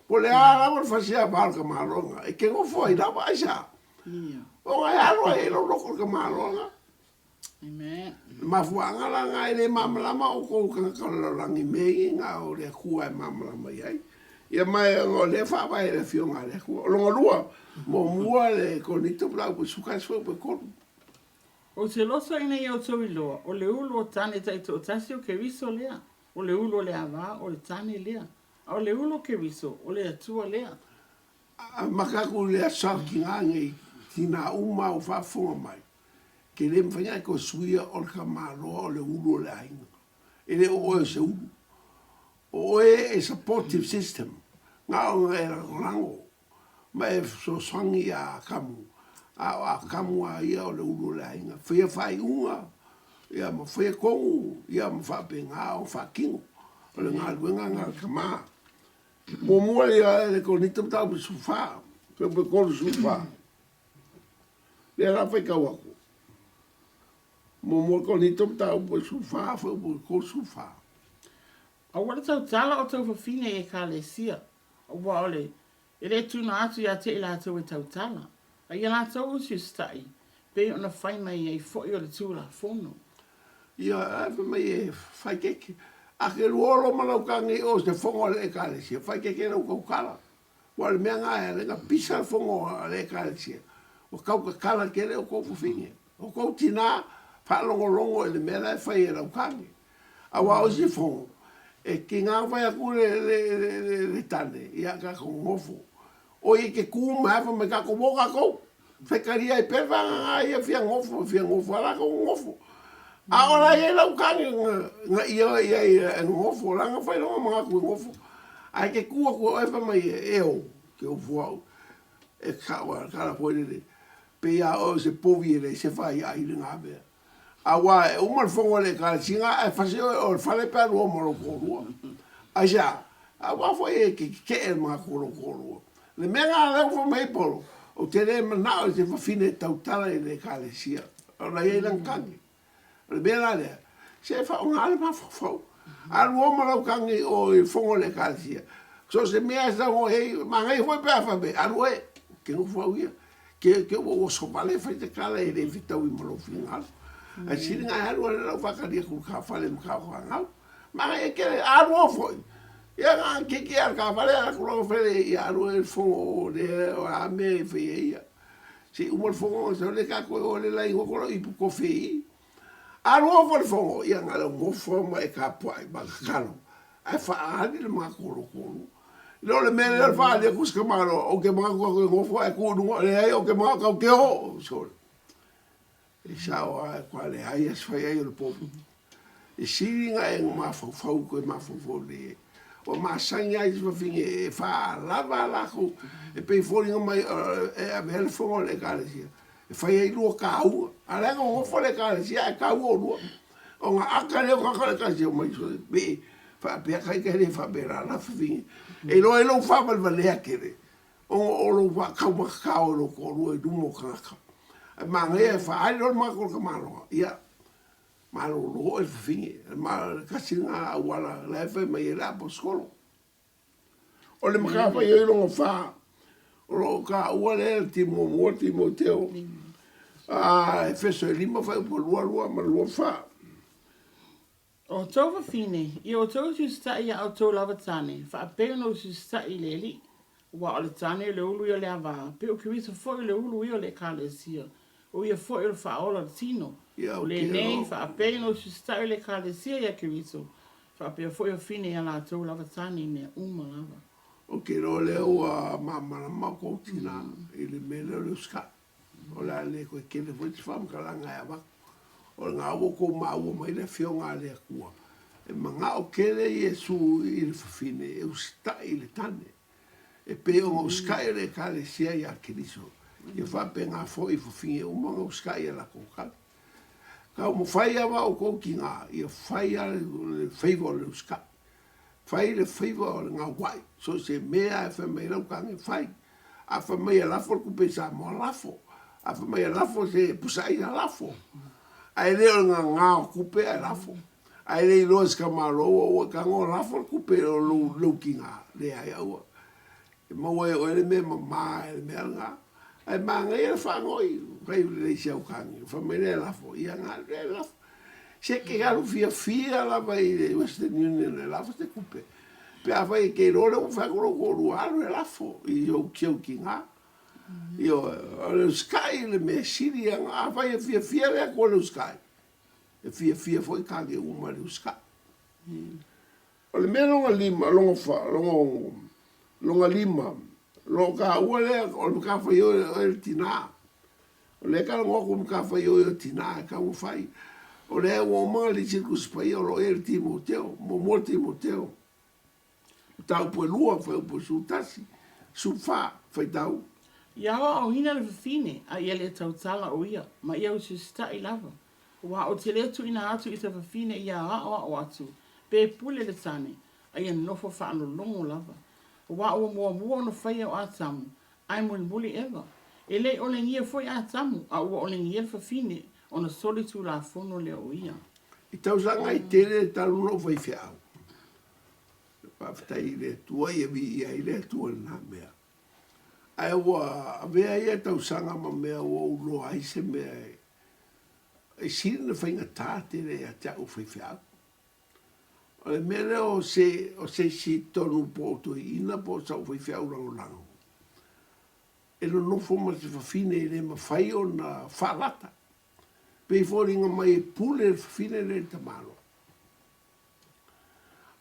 Po o le a lava le fasi ava o le tamaloa lena, e te nofo ai lava. Aisea? Ona e alu ai i lou loto i le tamaloa lena. Amen. Le mafuaaga la lena e le malamalama outou tagata o le lalolagi i mea ia na o le Atua e malamalama i ai. Ia ma e ona o lea e faavae i le Afioga a le Atua. O lona lua, muamua le Korinito mataupu 11 fuaiupu e 3. Ou te loto ina ia outou iloa, o le ulu o tane taitoatasi o Keriso lea, o le ulu o le ava, o le tane lea, a o le ulu o Keriso, o le Atua lea. Amata atu i le aso tiga nei, tina uma ua faafofoga mai, ke le mafai ona e toe suia o le tamaloa o le ulu o le aiga. E le o oe o se ulu. O oe e supportive system, na ona e lagolago ma e fesoasoani ia Akamu, a o Akamu lava ia o le ulu o le aiga. Faia faaiuga, ia ma faia tonu, ia ma faapena ona faatino. O le galuega lena a le tama. Muamua ia e le Korinito mataupu 14, fuaiupu 34. Lea la faitau atu. Muamua Korinito mataupu 14, fuaiupu 34. Aua le tautala o tou fafine i Ekalesia, aua o le e le tuuina atu ia te i latou e tautala, a ia latou usiusitai, pei ona fai mai ai foi o le Tulafono. Ia, ae fai mai e fai keke. A ke luolo ma lau tane i o se fono a le Ekalesia, fai keke lau tautala. Ua o le mea na e ala ai na pisa le fono a le Ekalesia, ua tautatala tele outou fafine. O tou tina, faalogologo i le mea la e fai e lau tane. Aua o isi fono, e tiga ona fai atu le, le, le, le, le tane, ia tatou nofo. O ia te tu mai lava fai mai, tatou o tatou. Fetalia ai pea le vaega na ia fia nofo, fia nofo lava latou nofo. A o la e i ai lau tane na, na ia i ai e nofo, la na fai lona manatu e nofo. Ae te tu atu e oe fai mai e o, ke ofo au. E sao a tala foi lele, pei a oe o se povi e leai se faiai i lena mea. Aua e uma le fono a le Ekalesia ae fasi oe o le fale pe alu ma lou toalua. Aisea? Aua foi e te tetee le manatu o lou toalua. Le mea lena lea ua fai mai ai Paulo, ou te le manao i se fafine e tautala i le Ekalesia, ona e i ai lana tagi. O le mea la lea, se faaaoga le mafaufau. Alu o ma lau tagi i o i le fono a le Ekalesia. So o se mea e saunoa i ai, manaia foi pe a fai mai, alu oe, ke nofo au ia. Ke, ke ua oso vale e fai te kala e le fetaui ma lou finagalo. Ae sili na e alu ale lau whakari aku ka whale ma ka whangau. Manaia kele, alu o foi. Ia nga keiki a ka whale a ku lau whele ia alu e fongo o le o a mea e whai e ia. Se uma le fongo sa le ka koe o le lai ngoko lau ipu kofe i. Alu o foi le fongo, ia nga lau ngofo ma e ka puai ma ka kalo. Ae faaali le makolokolo. Le o le mea lea o le faaali atu i se tamaloa, ou te manatu atu e nofo ae tu i luga, leai ou te manatu au te oo. Sole. E sao lava e kwa leai a se fai ai o le povi. E sili na e mafaufau koe mafaufau lelei ai. Ua masani lava isi fafine e faalava a latou, e pei e foliga mai e avea le fono a le Ekalesia e fai ai lua kāua. A o la e nonofo le Ekalesia ae kaua olua. Ona ata lea o tagata o le Ekalesia omai sole pe faapea ka ita e le faapena la fafine. E iloa ai lou faavalevalea tele ona o lou faataumatatao i lou toalua i luma o tagata. Ae manaia e faaali loa le manatu o le tamaloa, ia malolo oe le fafine. Ma o le tasi lena auala la e fai mai ai le aposetolo. O le matafaioi lona fa, o lo o taua lea e le Timo muamua Timoteo, a Efeso e 5 fuaiupu 2 2 ma 2 4. O outou fafine, ia outou usiusitai iā outou lava tane, faapea ona usiusitai i le Alii. Aua o le tane o le ulu ia o le avā, pei o Keriso foi o le ulu ia o le Ekalesia, o ia foi o le faaola o le tino. Ia, O ou te lenei, iloa. faapea ona usiusitai o le Ekalesia iā Keriso, Faapea foi fafine ia latou lava tane i mea uma lava. Ou te iloa lea ua malamalama outou tina i le mea lea o le usikai. O le a le toe tele foi se faamatalaga e avatu. O lena ua outou maua mai le Afioga a le Atua, e manao tele Iesu i le fafine e usitai i le tane. E pei ona usikai le Ekalesia iā Keriso, ia faapena foi i fafine uma ona usikai i a latou tali. Taumafai lava outou tinā ia fai lava le faiva o le usikai. Fai le faiva o le gauai, so o se mea lava e fai mai ai lau tane, fai. A fai mai e lafo le tupe i Samoa, lafo. A fai mai e lafo se pusaaina, lafo. Ae le o le gagā o tupe ae lafo. Ae le iloa e se tamaloa ua ua tago lafo le tupe o lou, lou tinā. Leai, aua. E maua e oe le mea mama i le mea lena. Ae manaia le faanoi, fai lelei si au tane, fai mai lea e lafo, ia na alu lea e lafo. Se e te alu fiafia lava i le Western Union e lafo se tupe. Pe afai e te iloa lea ua fai atu lou toalua, alu e lafo i ou si au tinā. Ioe, o le usikai le mea sili, afai e fiafia le Atua i le usikai, e fiafia foi tane uma i le usikai. O le mea lona lima, lona fa, lona ono, lona lima, lo o taua lea o le matafaioi o oe le tinā. O lea e talanoa atu i matafaioi o tinā e tatau ona fai. O lea ua uma ona lisi le Tusi Paia o lo o i ai le Timoteo, muamua le Timoteo, mataupu e lua, fuaiupu e 11, 14, faitau. Ia aoaoina le fafine, a ia le tautala o ia, ma ia usisitaʻi lava. Aua ou te le tuuina atu i se fafine ia aoao atu, pe pule le tane, a ia nofo faalologo lava. Aua ua muamua ona faia o Atamu, ae mulimuli Eva. E le i olegia foi Atamu, a ua olegia le fafine, ona soli tulafono lea o ia. I tausaga e tele talu lou faifeau. Faafetai i le Atua ia viia ai le Atua i lena mea. Ae ua avea ia tausaga ma mea ua ou iloa ai se mea e E sili ona faigata tele ia te au faifeau. O le mea lea o se, o se isi tonu po o toeaina po o sau faifeau lagolago, e nonofo ma se fafine e le mafai ona faalata. Pei e foliga mai e pule le fafine lea i le tamaloa.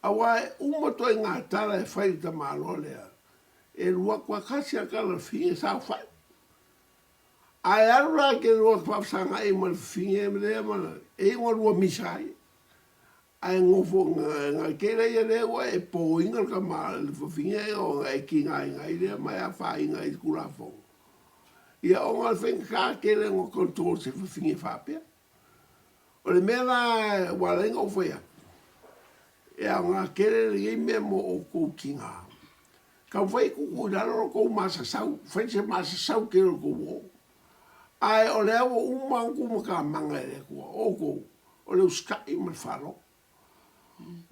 Aua e uma ituaiga tala e fai i le tamaloa lea, e alu atu lava tasi lava tala a le fafine e saofai. Ae alu la ke lua faafesagai ma le fafine lea ma e iu ina lua misa ai. Ae nofo nga ke lea ia lea ua e poina le tama le fafine ona e tigaina ai lea ma e afaina i le Tulafono. Ia ona o le faigata tele ona control se fafine faapea. O le mea la ua ala ai ona ou fai atu, e aoga tele lenei mea mo outou tina. Taumafai e tuutuu i lalo lo outou masasau, fai se masasau tele o le tou uo. Ae o lea ua uma ona tuumatamaga e le Atua, o outou, o le usitai ma le faalogo.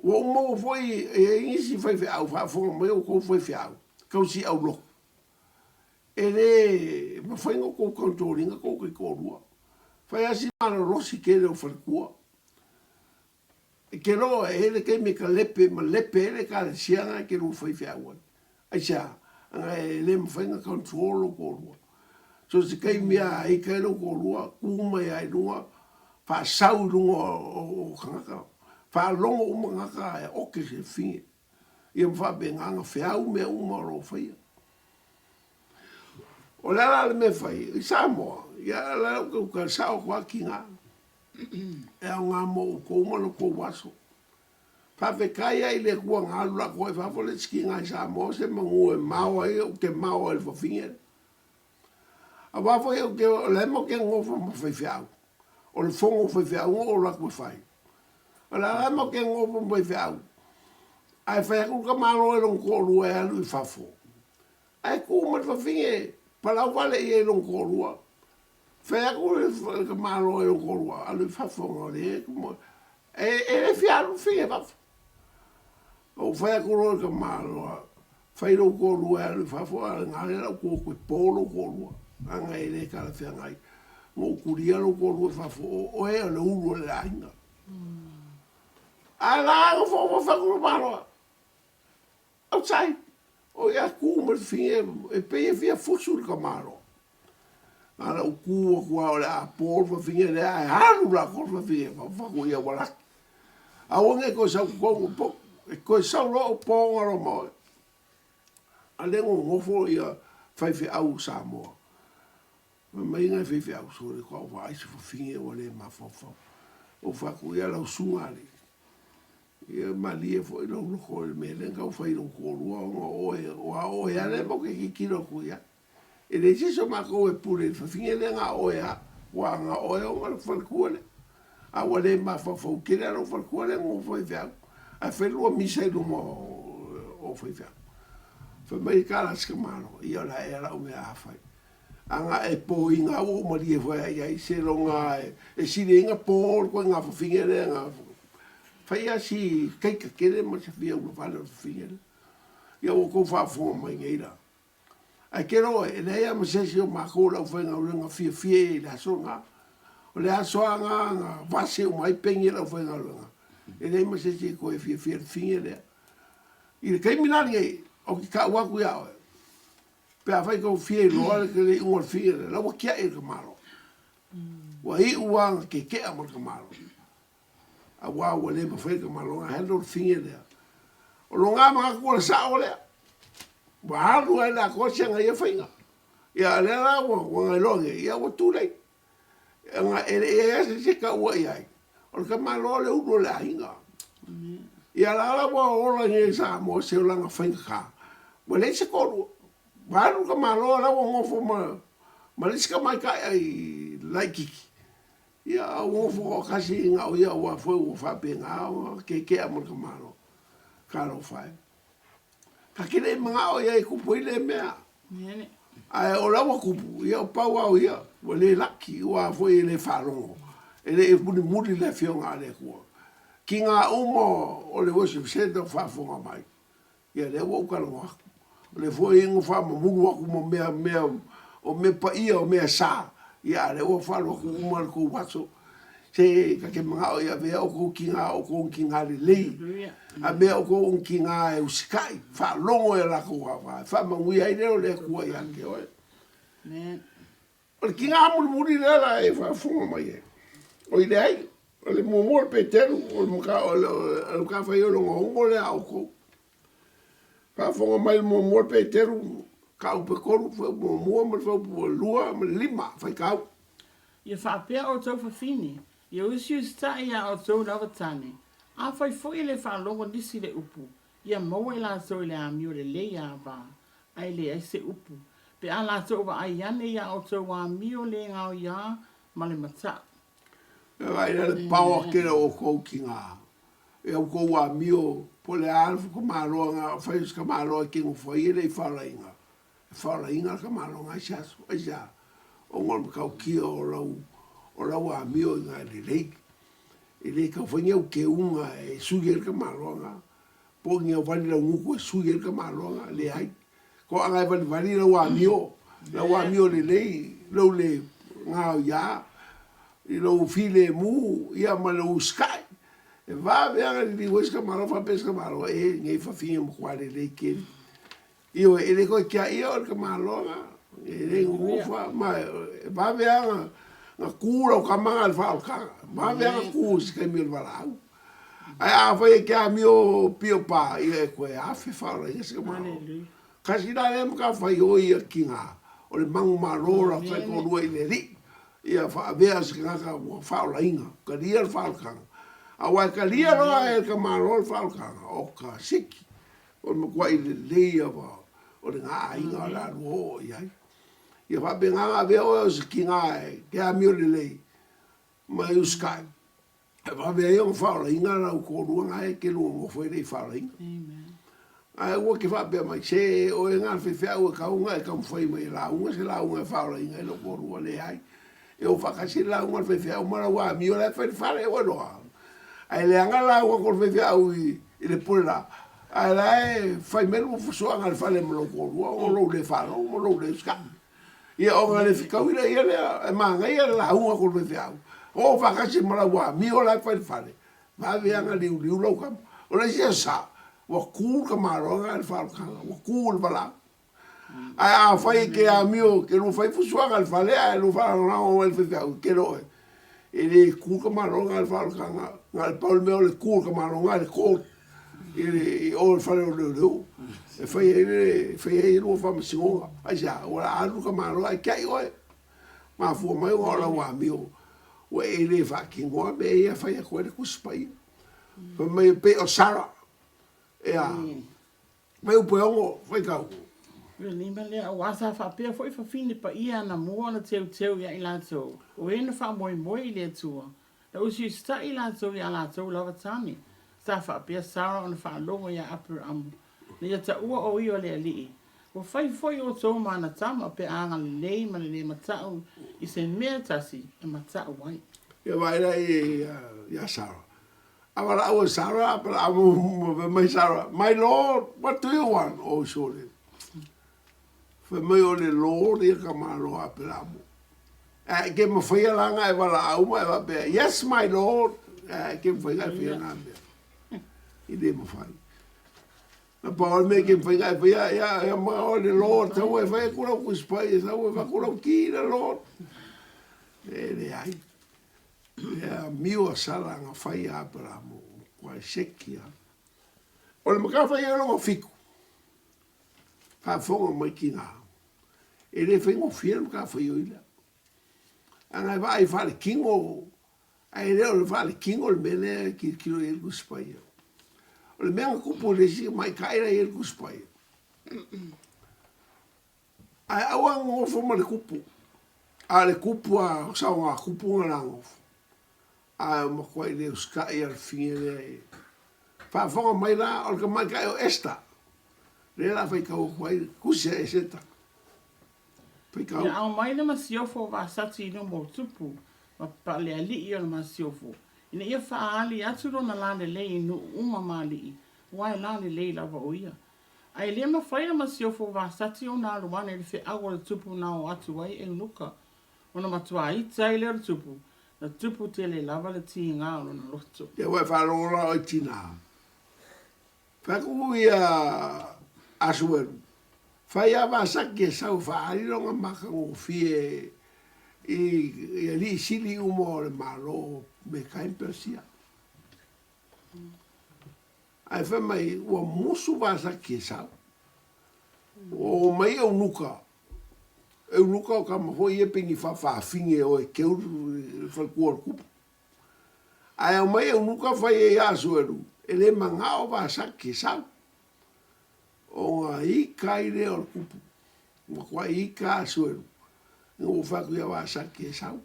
Ua ou maua foi e i ai nisi faifeau, faafofoga mai outou faifeau, tausiau lotu. E le mafai ona outou control ina tou taitoalua. Fai lava si malolosi tele o faletua. E te loa e i ai le taimi e talepe ma lepe ai le Ekalesia na e te lua faifeau ai. Aisea? Ana e le mafai ona control lou toalua. So se taimi lava e ita ai lou toalua, tu mai lava i luga, faasau i luga o tagata, faalogo uma tagata e oke se fine. Ia ma faapena ona feau mea uma o lo o faia. O le a la le mea e fai i Samoa, ia o la ou te uta sao atu lava tina, e aoga mo outou ma lo outou aso. Faafetai ai i le Atua na alu latou ai fafo le isi tina i Samoa se manu e mao ai, ou te mao ai i le fafine lea. Aua foi ou te, o la e matou te nonofo ma faifeau, o le fono o faifeau na ou alu atu e fai. O la e matou te nonofo ma faifeau, ae fai atu le tamaloa i lona toalua e alu i fafo, ae tu mai le fafine palau vale i ai i lona toalua. Fai atu le tamaloa i lona toalua, alu i fafo ona o lea e le fia alu le fafine i fafo. Ou fai atu loa i le tamaloa, fai lou toalua e alu i fafo, a o lena lea o le a ou tu atu e po lou toalua, leaga e le talafeagai ona ou tulia lou toalua i fafo, o oe o le ulu o le aiga. A la na fofo atu le tamaloa, outside, o ia tu ma le fafine, e pei e fia fusu le tamaloa. Na ona ou tu atu lava o le a po le fafine lea ae alu latou le fafine i fafo ia ua laki. Aua ne i toe sau totonu o potu, e toe sau loa ou poga loa ma oe. A lea nonofo ia faifeau o Samoa. Fai mai nai faifeau, sole koa ou vaai se fafine ua le mafaufau. Ou fai atu, ia lau susuga alii. Ia malie foi lou loko i le mea lea na tau fai i lou toalua ona o oe, aua o oe lava lea matou te tilotilo atu i ai. E leai se isi o matou e pule i le fafine lea na o oe lava, aua na o oe ona le faletua lea. A ua le mafaufau tele lava lou faletua lea na nofo faifeau, ae fai lua misa i luma o faifeau. Fai mai le tala a si tamaloa, ia o le a ea lau mea a fai. A na e pōina ua ou malie foi lava i ai, seiloga e sili ai ona pō le ituaiga fafine lea na fai lava si ikaika tele ma se fia ulavale o le fafine lea. Ia ua outou faafofoga mai nei la. Ae kelo oe, e leai lava ma se isi o matou o le aufaigaluega fiafia ia i le aso lena. O le aso lava lena na vase uma ai peni a le aufaigaluega, e leai ma se isi e toe fiafia i le fafine lea. I le taimi la lenei, ou te tau atu ia oe, pe afai tou fia iloa le iuga o le fafine lea, la ua tiai e le tamaloa. Ua iu lava na keke'a ma le tamaloa. Aua ua le mafai e le tamaloa ona handle le fafine lea. O lona manatu o le sao lea. Ua alu lava i le atoa si ana ia faiga. Ia a lea la ua na iloa nei, ia ua too late. Ona e le i i ai lava se isi e taua i ai, o le tamaloa o le ulu o le aiga. Ia la la ua ola nei i Samoa se olaga faigata, ua leai se toalua. Ua alu le tamaloa la ua nofo ma le isi tamaitai ai laitiiti. Ia, a ua nofo toatasi na o ia aua foi ua faapena ona keke'a ma le tamaloa. Talofa e. Ta te le i mana'o i ai e tupu ai lea mea. Ae o la ua tupu, ia o pau lava o ia, ua le laki, aua foi e le faalogo, e le i mulimuli le Afioga a le Atua. Tiga uma o le worship centre o faafofoga mai, Ia lea ua ou talanoa atu. O lea foi ua faamamulu atu ma mea, mea, o mea paia, o mea sa, ia a lea ua faaalu atu uma le tou aso. Se ta te manao ia avea outou tiga o outou ni tiga lelei, avea outou ni tiga e usitai, faalogo i a latou ava, e faamanuia ai le o le Atua ia te oe. O le tiga mulimuli lea la e faafofoga mai ai, oi leai, o le muamua o le Peteru, o le matafaioi ogaoga lea a outou. Faafofoga mai le muamua o le Peteru, Kau Petolu, fuaiupu muamua ma le fuaiupu 2 ma le 5, faitau. Ia faapea outou fafine, ia usiusitai iā outou lava tane, afai foi e le faalogo nisi le upu, ia maua i latou i le amio lelei ava, ae leai se upu, pe a latou vaai ane iā outou amio le gaoiā ma le mata'u. E vaai la le paoa tele o outou tiga, e outou amio, po o le a le tamaloa fai o se tamaloa e te nofo ai e le i faolaina, e faolaina le tamaloa i se aso. Aisea? Ona o le matautia o lau, o lau amio i na e lelei. E le tau fai ni au teuga e sui ai le tamaloa. Po o ni au vali laugutu e sui ai le tamaloa, leai. Toaga e valivali lau amio, lau amio lelei, lou le gaoiā, i lou filemu, ia ma lou usikai. E vave lava ona liliu ai si tamaloa faapea si tamaloa, e, lenei fafine matua lelei tele. Ioe, e le toe tiaia oe le tamaloa, e le nonofo lava, ma e vave lava ona tu lau tama na i le faaolataga, vave lava ona tu i se taimi o le valaau. Ae afai e te amio pio pa, ia e toe afe faaolaina se tamaloa. Kasi la lea matafaioi ia tiga, o le manumalo o la taitoalua i le Alii, ia faavea se tagata ua faaolaina, talia le faaolataga. Aua e talia loa e le tamaloa le faaolataga, oka siki, o le matuai lelei lava o lena aiga o le a lua oo i ai. Ia faapena ona avea oe o se tiga e te amio lelei ma e usitai, E vave ai ona faaolaina lau toalua na e te lua nofo ai le i faaolaina. Ae aua te faapea mai, se oe na le faifeau e tau ona e taumafai mai e lauga se lauga e faaolaina ai lou toalua. Leai. E o faatasi le lauga a le faifeau ma lau amio la e fai i le fale, ua iloa. Ae leaga le lauga atu a le faifeau i le pule la, ae la e fai mai lua fusuaga i le fale ma lou toalua ona o lou le faalogo ma lou le usitai. Ia ona le fetaui laia lea, e manaia le lauga atu a le faifeau, oo faatasi ma lau amio la e fai i le fale, vave lava ona liuliu lau tama. O le isi aso sa, ua tu le tamaloaga i le faaolataga, ua tu i le valaau. Ae afai e te amio, e te lua fai fusuaga i le fale ae lua faalagolago mai i le faifeau, e tele oe. E le tu le tamaloaga i le faaolataga, na o le pau le mea o le tu o le tamaloaga i le court. I o i le fale o leoleo e fai ai le fai ai lua faamasinoga. Aisea? Ua alu le tamaloa ae tiai oe. Mafua mai ona o lau amio ua e le faatinoa mea ia e fai atu ai le Tusi Paia. Fai mai e pei o Sarah. Ea. Fai upu e ogo, faitau. O le lima lea, aua sa faapea foi fafine paia anamua ona teuteu ia i latou, o e na faamoemoe i le Atua, na usiusitaʻi i latou i a latou lava tane. Sa faapea Sara ona faalogo iā Aperaamu, na ia taua o ia o le Alii. Ua fai foi outou ma ana tama pe a agalelei ma le lē mataʻu i se mea tasi e mataʻu ai. Ia vaai la ia Sara. A valaau e Sara, Aperaamo ma fai mai Sara, My Lord, what do you want? Oh, sole. Fai mai o le Lord ia ka malo a Aperaamo. Ae ke mawhaia la nga e valaau ma e faapea, Yes, my Lord. Ae ke mawhai nga e whaia nga mea. I le mawhai. Na pau le mea ke mawhai nga e whaia, ia, ia ma o le Lord, tau e whai ku lau kuspai, tau e whai ku lau ki le Lord. E le ai. Ea miu a Sara nga fai a Aperamo, kua e seki a. O le maka fai e longa fiku. Faafofoga mai ki nga. E le faigofie le maka fai o ila. Anga e vaai faale kingo, ae le o le faale kingo le mea lea e kilokilo i ai le Tusi Paia. O le mea na kupu i le isi maitaʻi la i ai le Tusi Paia. Ae aua gogofo ma le kupu, a o le kupu a o saoga kupu na la gofo. Ae o makuai le usitaʻi a le fafine lea e faafofoga mai la, o le tamaitai o Esta, lea la faitau atu ai le tusi a Eseta. Faitau. Ia aumai le masiofo o Vasati i luma o Tupu ma Palealii o le masiofo, ina ia faaali atu lona lalelei i nuu uma ma alii, aua e lalelei lava o ia. Ae le mafai le masiofo o Vasati ona alu ane i le feau a le tupu na o atu ai Eunuka, ona matua ita ai lea o le tupu, na tupu tele lava le tiga o lona loto. Ia ua e faalogo la oe tina. Fai atu ia Asuelu, fai a Vasati e sau e faaali lona matagofie i alii sili uma o le Malo o Mekai ma Peresia. Ae fai mai, ua musu Vasaki e sau. Ua oo mai Eunuka. Eunuka o tama foi ia pei ni faafafine e o e keu le faletua o le tupu. Ae aumai Eunuka fai ai ia Asueru, e le manao Vasaki e sau. Ona ika ai lea o le tupu. Ua matuai ika Asueru. Ina ua fai atu ia Vasaki e sau.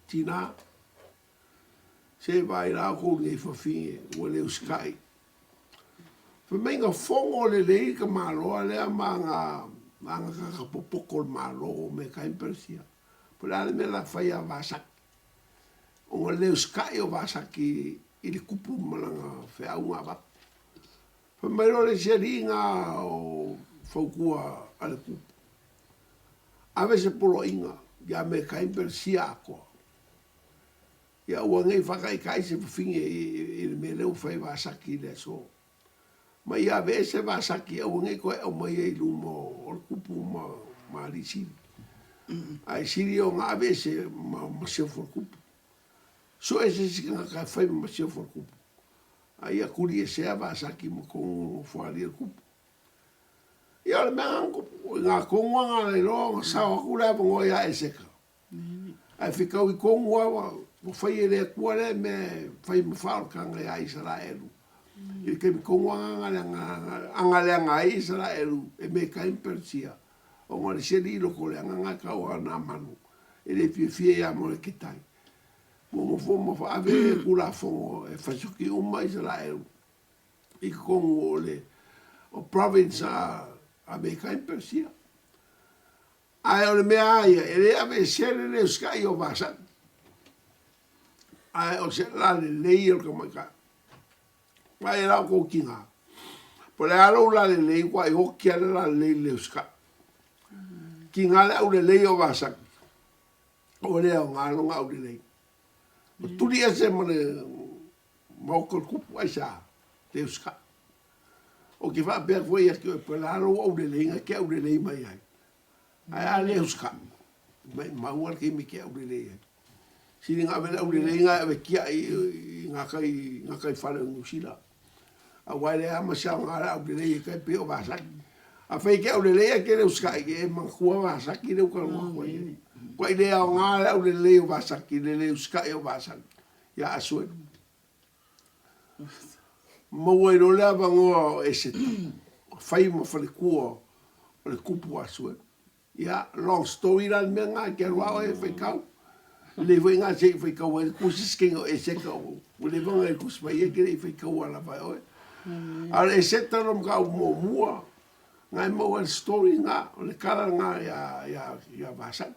Tina. Se vaai la outou nei fafine ua le usitai. Fai mai na fono lelei ka maloa lea ma aga ma aga kaka popoto o le Malo o Mekai ma Peresia. Po o le a le mea la fai ia Vasaki. Ona le usitai o Vasaki i le kupu ma lana feau na avatu. Fai mai loa le isi alii na o fautua a le kupu, Ave se poloaiga ia Mekai ma Peresia atoa. Ia aua nei faataitai se fafine i le mea lea ua fai Vasaki i le aso. Ma ia aveese Vasaki aua nei toe aumaia i luma o le tupu ma alii sili. Ae sili ona aveese ma masiofo le tupu. Sue se isi tagata e fai ma masiofo le tupu. A ia tuliesea Vasaki ma tonu nofoalii o le tupu. Ia o le mea lena na tupu. I ngā tonu a ngā lailoa ona sao atu le avanoa ia Eseka. Ae fetau i tonu lava, ua fai e le Atua lea mea e fai ma faaolataga iā Isaraelu. I le taimi tonu lava na agaleaga ai Isaraelu e Metai ma Peresia, ona o le seli i loko o le agaga e tau a Namanu, e le fiafia ia Moreketai. Ua nofo ma faave le Tulafono e fasioti uma Isaraelu i totonu o le province a Metai ma Peresia. Ae o le mea a ia, e le aveesea le leo sikaʻi o Vasani, ae o se lalelei ia o le tamaitai. Vaai la outou tina, po o le a lou lalelei, ua oti lava le lalelei i le leo sikaʻi. Tiga le aulelei o Vasani, ua le aoga lona aulelei. Ua tuli ese ma le maota o le tupu, aisea? Leo sikaʻi. Ou te faapea atu ai ia te oe, po o le a lou aulelei na e te aulelei mai ai, ae a le usikai, maumau lava le taimi e te aulelei ai. Sili ona ave le aulelei na e ave tiai i gataifale o Niu Sila, aua e leai lava ma se aoga le aulelei e tai pei o Vasaki. Afai e te aulelei ae te le usikai, e manatua Vasaki lea ua talanoa atu ai nei. Matua le aoga le aulelei o Vasaki i le le usikai o Vasaki ia Asuelu. Maua ai loa le avanoa o Eseta, fai ma faletua o le kupu Asuero. Ia, long story la le mea lena, e te alu lava oe e faitau. Lelei foi lena se i faitau ai le tusi se taimi o Eseta ua leva ona e tusi mai e te le i faitaua lava e oe. A o le Eseta lona mataupu muamua, na e maua ai le story lena, o le tala lena ia Vasai.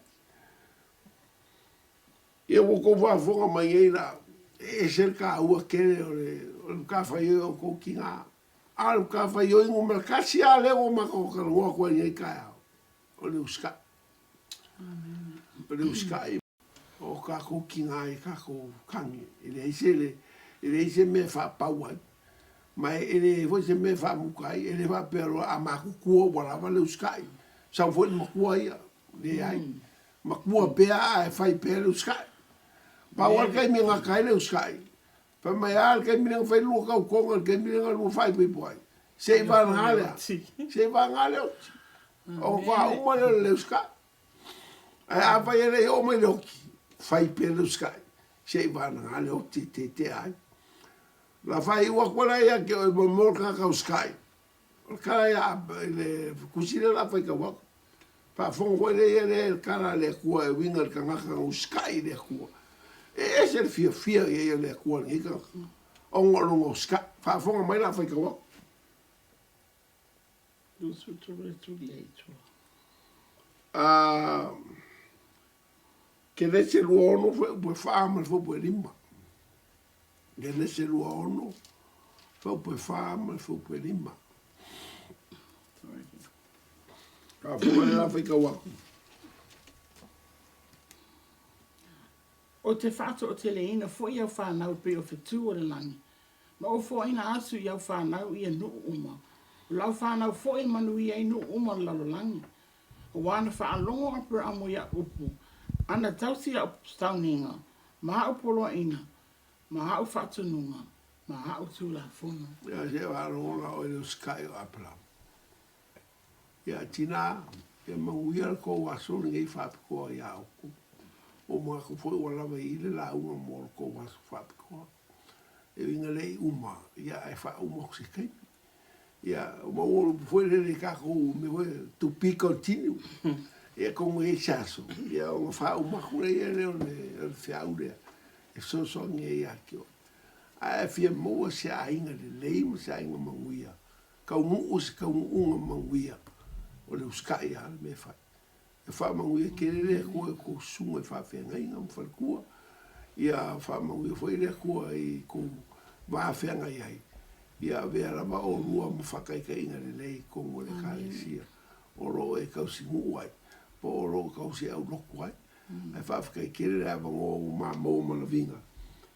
Ia ua outou faafofoga mai nei la, e ese le taua tele o le matafaioi o outou tina. A o le matafaioi numera tasi lava lea ua matou talanoa atu ai i lenei taeao, o le usitai. O le usitai o tatou tina i tatou tane, e leai se, e leai se mea e faapau ai, ma e leai foi se mea e faamuta ai. E le faapea loa a matutua ua lava le usitai, sau foi le matua ia, leai. Matua pea ae fai pea le usitai. Pau lava le taimi e gata ai le usitai, fai mai a le taimi lea na fai lua tautoga, le taimi lea na lua faaipoipo ai, se i vagana lea, se i vagana le oti. Ona faatoa uma lea o le usitai. Ae afai e le i oo mai le oti, fai pea le usitai, se i vagana le oti e tetea ai. La faaiu atu la ia te oe mo le tagata usitai, O le tala ia i le tusi lea o le a faitau atu. Faafofoga foi lea ia lea i le tala a le Atua e uiga i le tagata na usitai i le Atua. E ese le fiafia i ai o le Atua i lenei tagata, ona o lona usitai. Faafofoga mai o le a faitau atu. A Kenese 26 fuaiupu e 4 ma le fuaiupu e 5. Genese 26, fuaiupu e 4 ma le fuaiupu e 5. Faafofoga le la faitau atu. Ou te faatoateleina foi au fanau e pei o fetu o le lagi, ma ou foaina atu i au fanau ia nuu uma. O lau fanau foi e manuia ai nuu uma o le lalolagi. Aua na faalogo o Aperamo i au upu, a na tausi i au sauniga, ma au poloaiga, ma au faatonuga, ma au tulafono. Ia se faalogo la oe i le usitai o Aperamo. Ia tina, ia manuia le tou aso lenei faapitoa ia outou. Ua ou manatu foi ua lava i i le lauga mo le tou aso faapitoa. E uiga le i uma, ia ae faauma atu se taimi. Ia, ua ou upu foi lele i tatou mea foi, to be continue. Ia, atonu e i ai se aso, ia ona faauma atu lea lea o le feau lea e fesoasoani ai ia te oe. Ae fia maua se aiga lelei ma se aiga manuia, taunuu se taunuuga manuia, o le usitai lava le mea e fai. E faamanuia tele le Atua i tou susuga i faafeagaiga ma faletua. Ia faamanuia foi le Atua i tou va feagai ai. Ia avea lava oulua ma faataitaiga lelei i totonu o le Ekalesia o lo o e tausinuu ai, po o lo o tausiaulotu ai. Ae faafetai tele le avanoa ua ma maua ma laviga.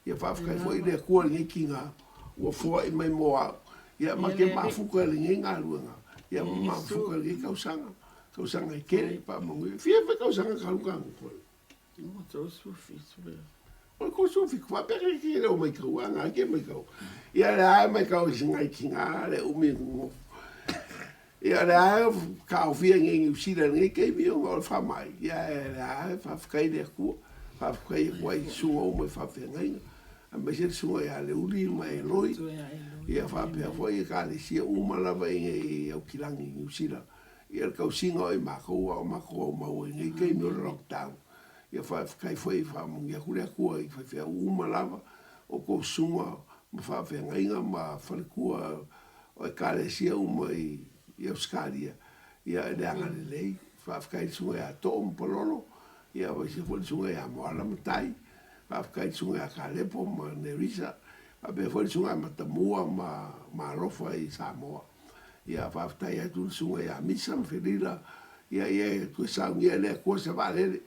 Ia faafetai foi i le Atua i lenei tiga ua foai mai mo au. Ia ma te mafuta i lenei galuega, ia ma mafuta i lenei tausaga. Tausaga e tele, faamanuia. Fia fai tausaga talu tanu foi. Ua 37 lea. O le 37, faapea ke ke leo maitau, a ngai ke maitau. Ia le ae maitau i singai tinga le umi nofo. Ia le ae taofia nei Niu Sila nei taimi ona o le faamai. Ia le ae faafetai le Atua. Faafetai atu ai i susuga uma i faafeagaiga. Aemaise le susuga ia Leuli ma Eloi. Ia faapea foi ekalesia uma lava i nei Aukilani i Niu Sila. Ia le tausiga o i matou a o matou aumau ai nei taimi o le lockdown. Ia faafetai foi faamanuia atu le Atua i faifeau uma lava o tou susuga ma faafeagaiga ma faletua o ekalesia uma i Ausetalia. Ia le agalelei. Faafetai i le susuga ia Too ma Palolo, ia aemaise foi le susuga ia Moala ma Tai. Faafetai i le susuga ia Kalepo ma Nerisa, faapea foi le susuga ia Matamua ma Malofa i Samoa. Ia faafetai atu i le susuga ia Misa ma Felila, ia ia e toe saunia e le Atua se vaalele.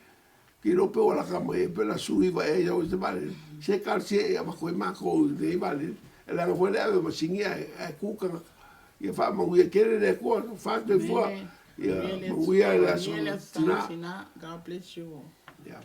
Ke iloa pe ua lata mai ai pe la 19 ea i au se vaalele. Se talosia e avatu ai matou i lenei vaalele. E leaga foi le ave masini ae ae tu tagata. Ia faamanuia tele le Atua, fa soifua. Ia manuia le aso tina. God bless you all. Ia.